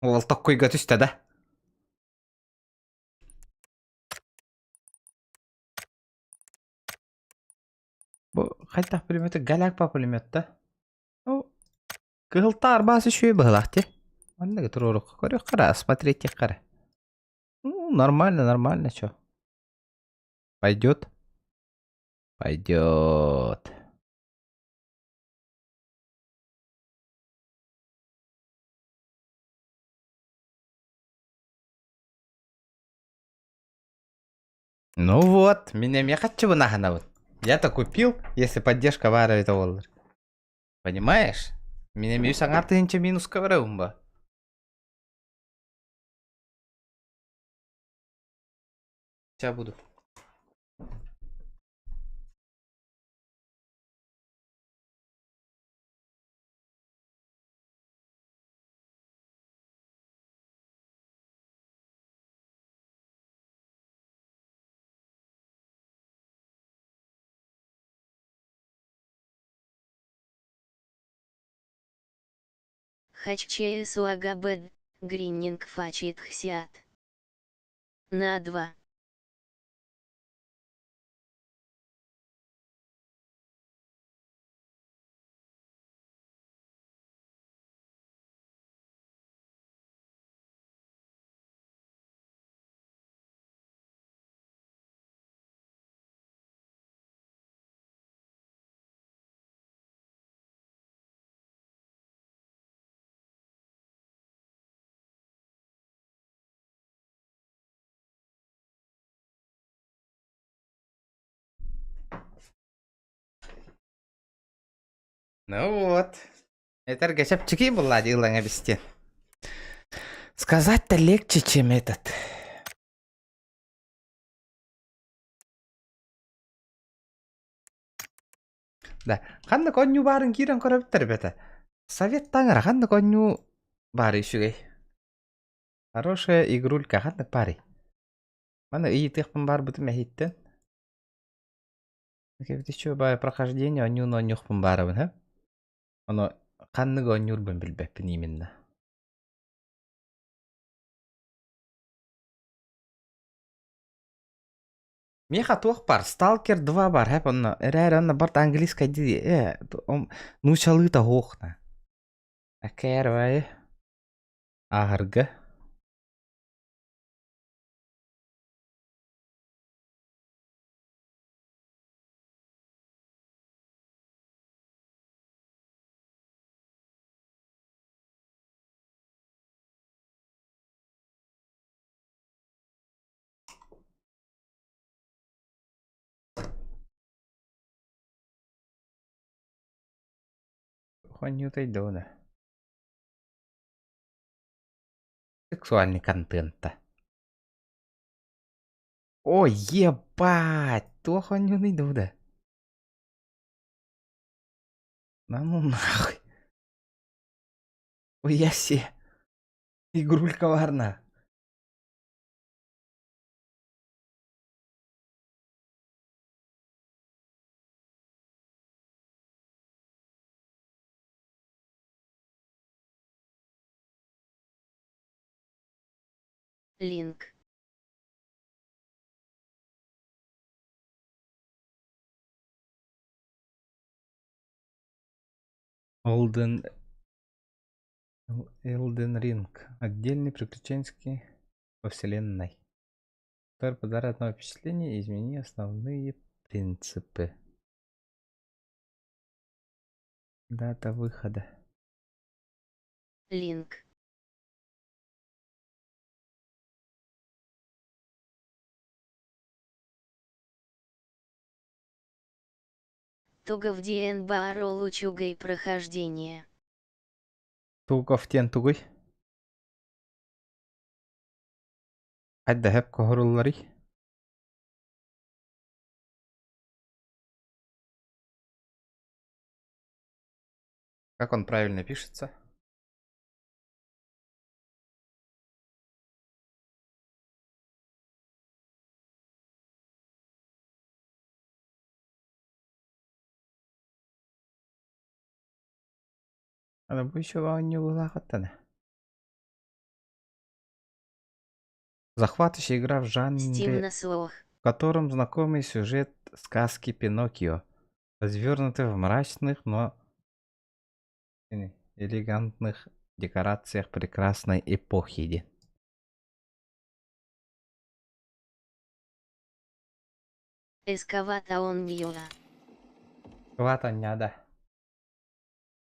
Уол токкуйга түстэ да? Бу хайдах пулеметы голяк по пулемет да? Ну, кыһыл таарбаас үчүгэй быһылаах дии. Манныгы туруорукка көрүөх хара, смотреть хара. Ну, нормально, нормально, чё. Пойдет? Пойдет. Ну вот, меня эмиэ хаччыбын аһынабын. Я-то купил, если поддержка баар эбитэ буоллар. Понимаешь? Мин эмиэ үс аҥаар тыһыынча минуска барабын ба. Сейчас буду. Хаччеесуагабэд, Гриннинг фачит хсиат. На 2. Ну вот. Этэргэ чэпчэки буолла дии ылаҥа бистиэн. Сказать-то легче, чем этот. Да. Ханнык оонньуу баарын киирэн көрөбүттэр эбэтэ. Совет таҥара ханнык оонньуу баары үчүгэй. Хорошая игрулька ханнык баарый? Маны ыйытыахпын баарбытым эһиттэн. Кэбитиччи баай прохождение оонньууну оонньуохпун баарабын, һэ? Ону ханнык оонньуурбун билбэппин именно. Миэхэ туох бар? Сталкер 2 бар, һэп онно. Эрээри онно барт английскай дии, э, нуучалыыта суох на. Аккээрвай ааһарга. Хонньуутай да уна. Сексуальный контента. Ой, ебать! Туох оонньууный да да? Да ну нахуй. Ой, я се. Игрулька варна. Линк. Олден Elden Ring. Отдельный приключенческий во вселенной. Который подарит новое впечатление и измени основные принципы. Дата выхода. Линк. Тугов диэн баар ол үчүгэй прохождение. Тугов диэн тугуй? Хайда хөп коһорулларый? Как он правильно пишется? Аны бу еще оонньуулаахаттана. Захватывающая игра в Steam жанре, на слух. в котором знакомый сюжет сказки Пиноккио, развернутый в мрачных, но элегантных декорациях прекрасной эпохи. Эскавата оонньуута. Скват анньаада.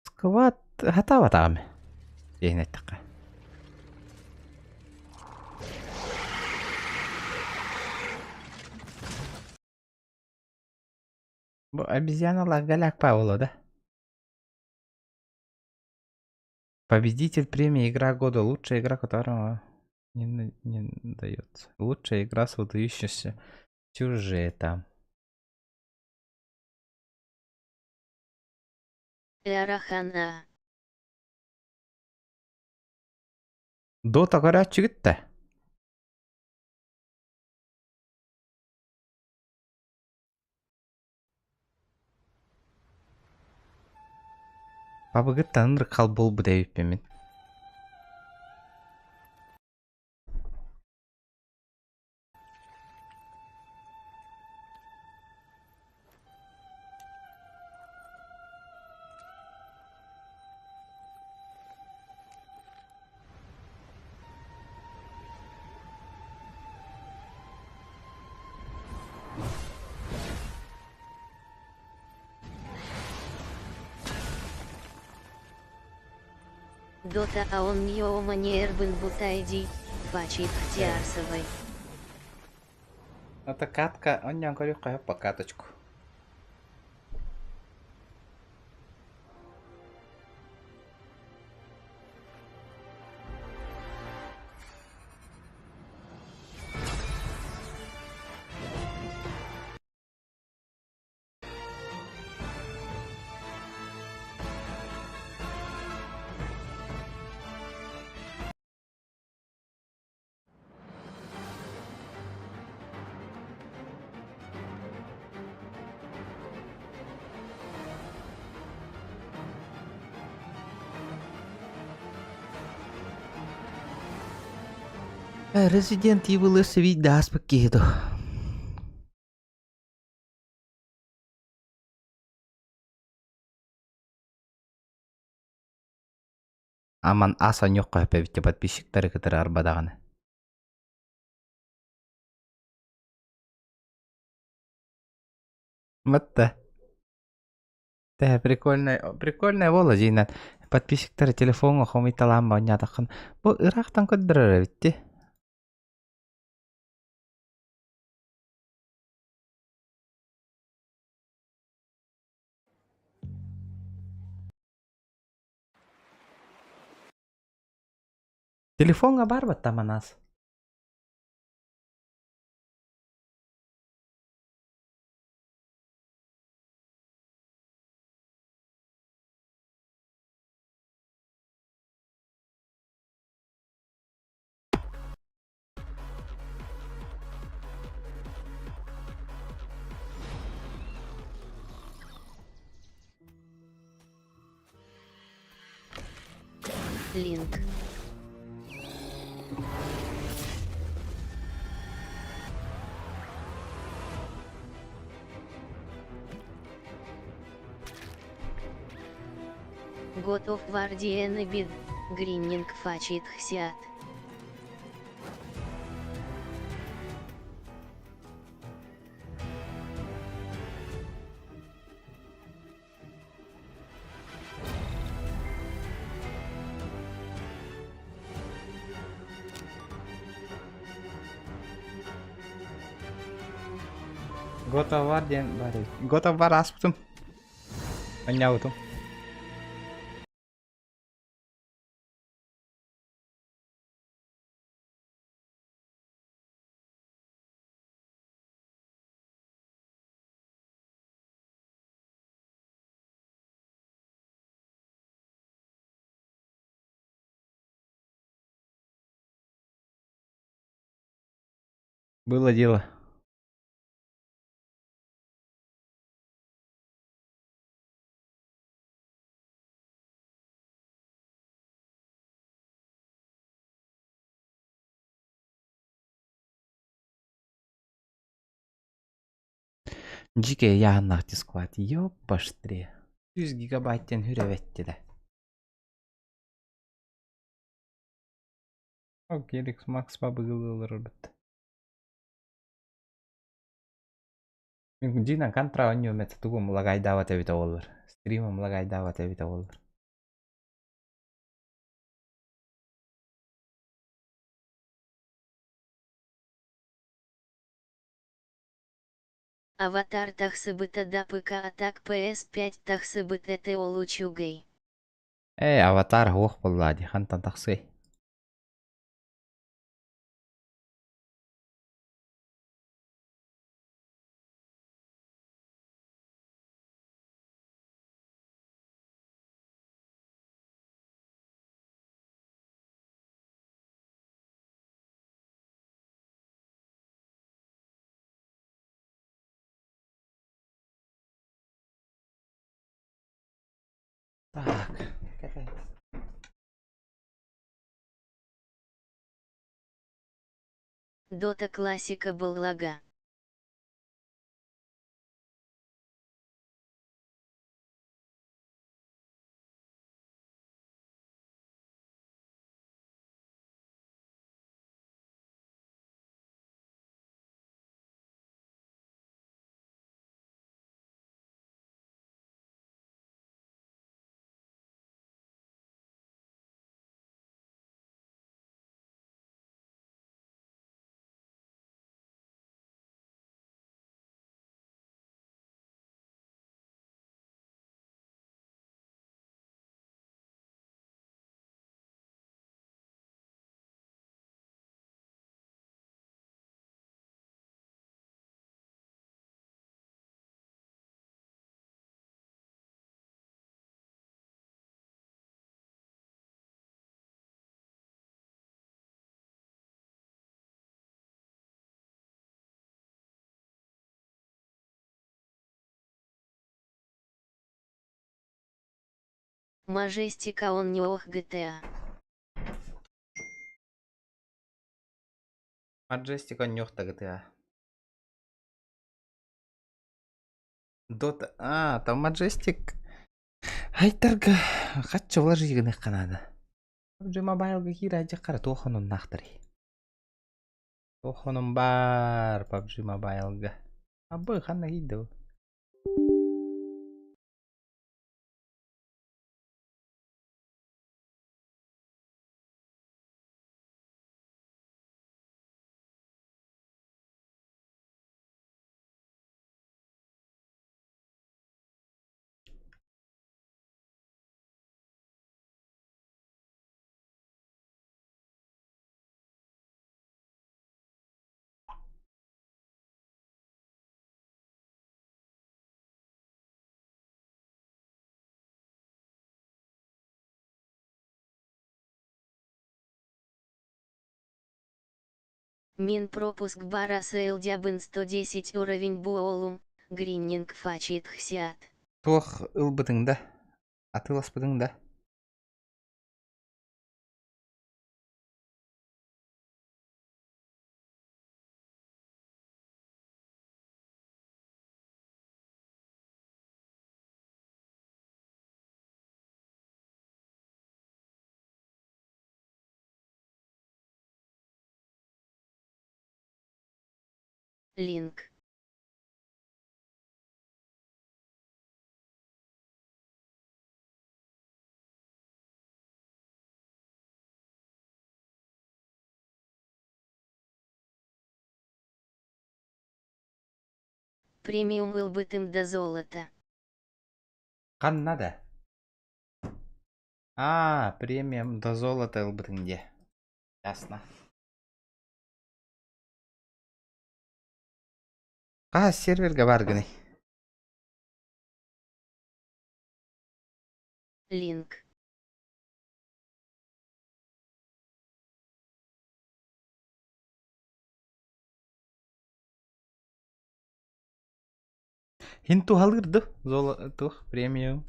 Скват хатаабатаҕым. Диэн эттэххэ. Бу обезьяналарга ляк Павло, да? Победитель премии «Игра года». Лучшая игра, которая не дается. Лучшая игра с выдающимся сюжетом. Ыарахана. Дота көрөөччүгүт да. Бабыгыттан ынырык хал буолбут эбиппин мин. Дота оонньуу манербын бутайди, фачит ктиарсовой. Это катка, он не говорю, по каточку. Resident Evil өссө ааспыт киһи дуо? Аман ас онньуохха сөп эбит подписчиктары кытары арба даҕаны. Батта. Тэ прикольная, прикольная буолла дьиҥинэн. Подписчиктары телефоҥҥа хомуйталаан оонньоотоххун бу ыраахтан көрдөрөр эбит дии. Телефоҥҥа баар батта манаас. Линк. God of War Dienebid, Grinning Facit Хсиат. God of War диэн баар эбит. God of War ааспытым. Оонньообутум. Было дело. Дьиикэй ыйааһыннаах дискват ёппаштре 100 гигабайт диэн сүр эбэттэ да. Окей, Макс бабыгылыылар Дина контра оонньуом этэ тугум лагайдаабат эбитэ буоллар. Стримым лагайдаабат эбитэ буоллар. Аватар тахсыбыта да ПК а так PS5 тахсыбыт это ол үчүгэй. Ээ, аватар суох буоллаа дии, хантан тахсыай? Так, Дота классика буоллаҕа. Мажестика он не ох GTA. Majestic онньуохтагытыа. Дота... А, там Majestic. Айтарга хачча вложить гыныахха наада. PUBG Mobile-га киирээдьи хара туох онуннаахтарый? Туох онун баар PUBG Mobile-га? Абы ханна киирдэ бу? Мин пропуск бара сылдьабын 110 уровень буоллум, гриннинг фачит хсиат. Туох ылбытыҥ да? Атыыласпытыҥ да? Линк. Премиум ылбытым да золото. Ханна да? Аа, премиум до золота ылбытыҥ диэ. Ясно. Хаһыс сервергэ бааргыный? Линк. Хин туһалыыр ду золо туох премиум?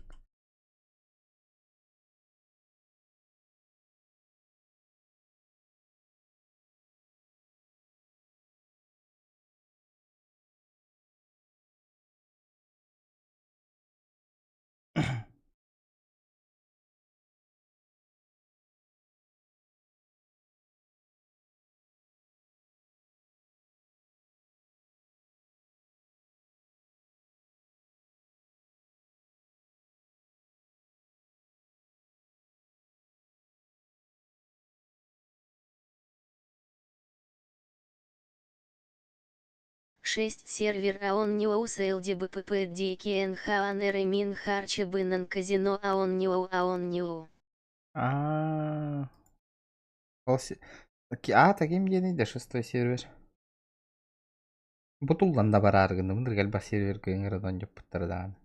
6 сервер АОН Неоус ЛДБПП ДКНХ Мин Харчебынан Казино АОН Нео АОН Нео. Аа. Ол А, таким диэний да шестой сервер. Бутуллан да бараары гынным, ындыргальба сервергэ ыҥыран дьоппуттара даҕаны.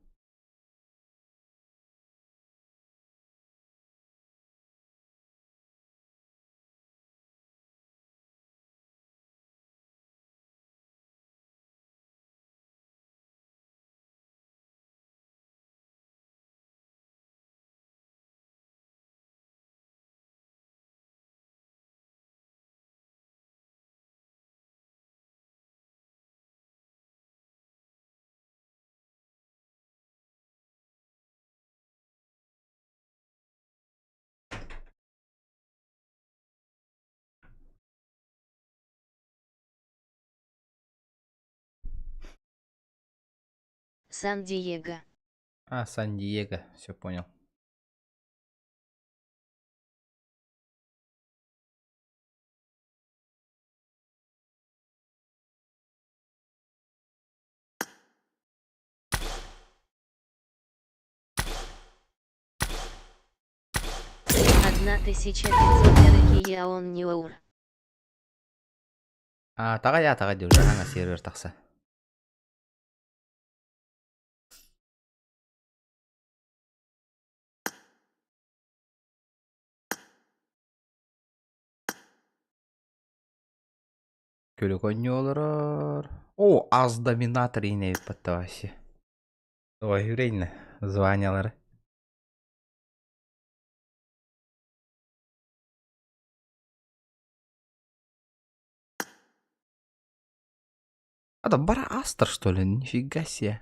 Сан-Диего. А, Сан-Диего, все понял. 1500 Яон Неур. А, таҕай таҕай диир, хаҥа сервер тахса. Күлүк оонньуу олорор. О, аз доминатор иинэбит вообще. Ой, үрейнэ, званиялары. Это бара Астер, что ли? Нифига себе.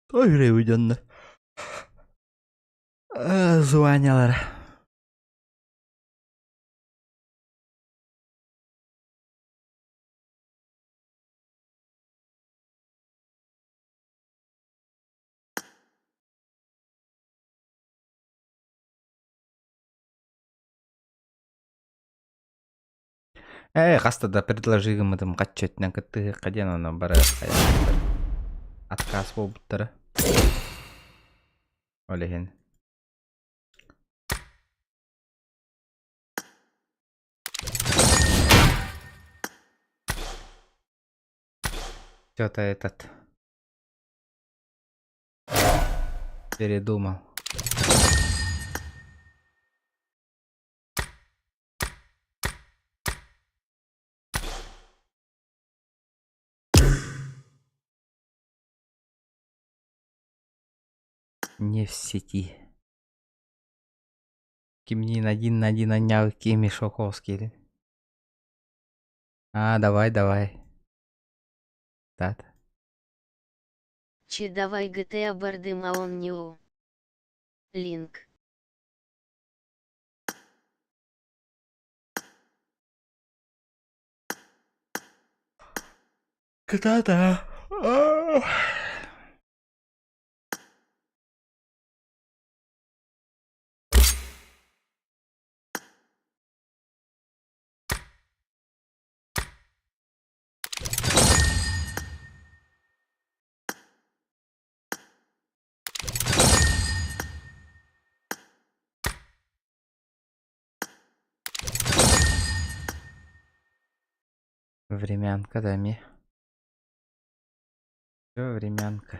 Той уйденна. Звонялар. Ээ, хаста да предложи гыммытым хаччы өттүнэн кыттыһыахха диэн онон бары отказ буолбуттара. Ол иһин. Что-то этот передумал. Не в сети. Кимниин один на один анньаабыт киһи Мишаковский. А, давай, давай. Тат. Че давай GTA бардым а он не у. Линк. Кытаата. Времянка, да, ми. Все, времянка.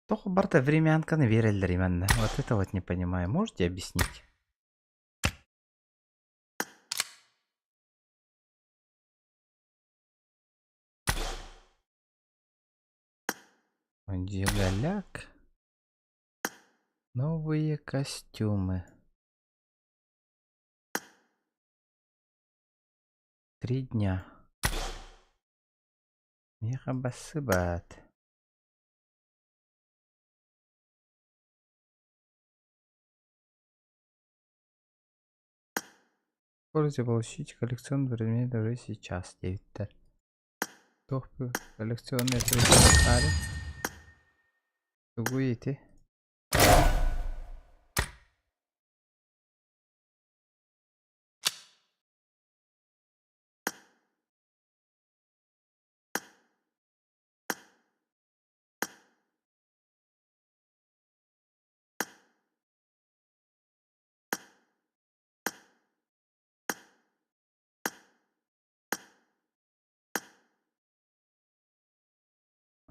Тоҕо барыта времянканы биэрэллэр именно. Вот это вот не понимаю. Можете объяснить? Дигаляк. Новые костюмы. 3 дня. Миэхэ бассыбат. Можете получить коллекционный предмет уже сейчас диэбиттэр. Туох бу коллекционный предметтары? Тугуй ити?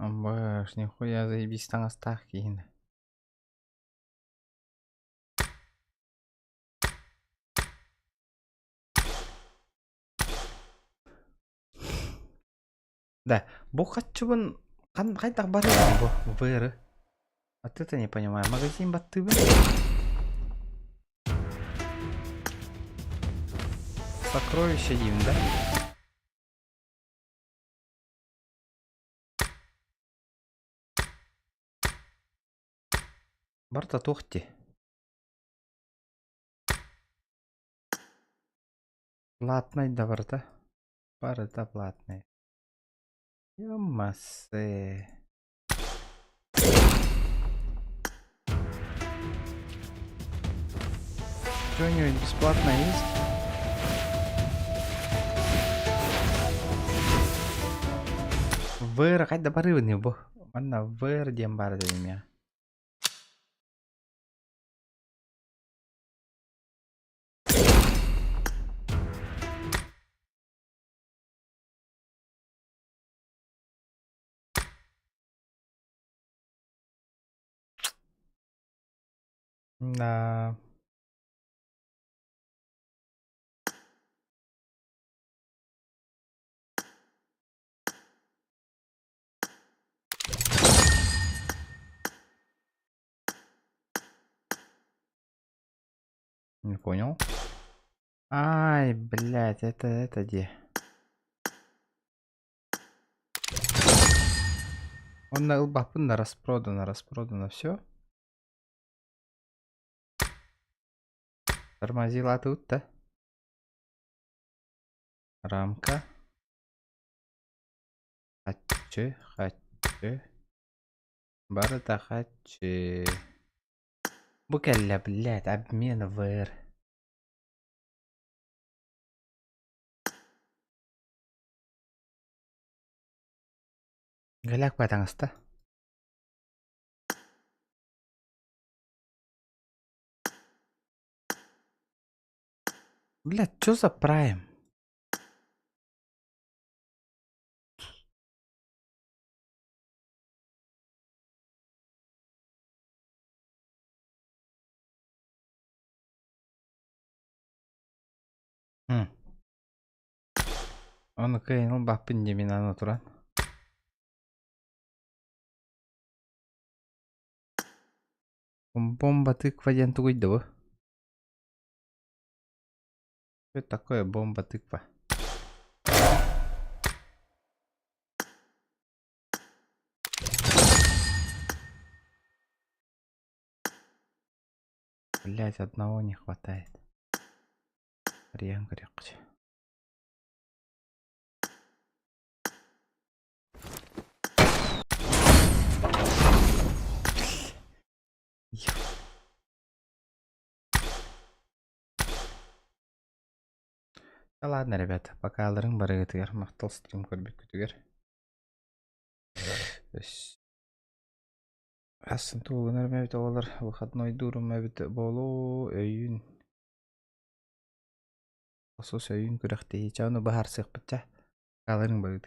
Баш, нихуя заебись таҥастаах киһини. Да, бу хаччыбын хайдах барыам бу выры? Вот это не понимаю. Магазин баттыыбын. Сокровище диим, да? Барта туох дии? Платнай да барыта. Барыта платнай. Ё-массе. Что-нибудь бесплатно есть? Вэр, хайда барыбыны бу. Манна вэр диэн баар дедим я. Да. Не понял. Ай, блядь, это где? Он на ылбаппын распродано, распродано все. Тормозила тут, да? Рамка. Хаччы, хаччы. Барыта хаччы. Бу кэллэ, блядь, обмен ВР. Галяк таҥаста. Блядь, что за прайм? М. Ону кыайан ылбаппын дии мин аны туран. Бомба тыква диэн тугуй да бу? Что такое бомба тыква? Блять, одного не хватает. Арыйан көрүөххэ. Да ладно, ребята, пока аларыҥ барыгытыгар махтал стрим көрбүккүтүгэр. Астын тугунар эбит оҕолор выходнойдуурум эбит буолуо өйүүн Осус өйүүн күрэхтэһии чэ ону быһаарсыахпыт чэ. Аларыҥ барыгытыгар.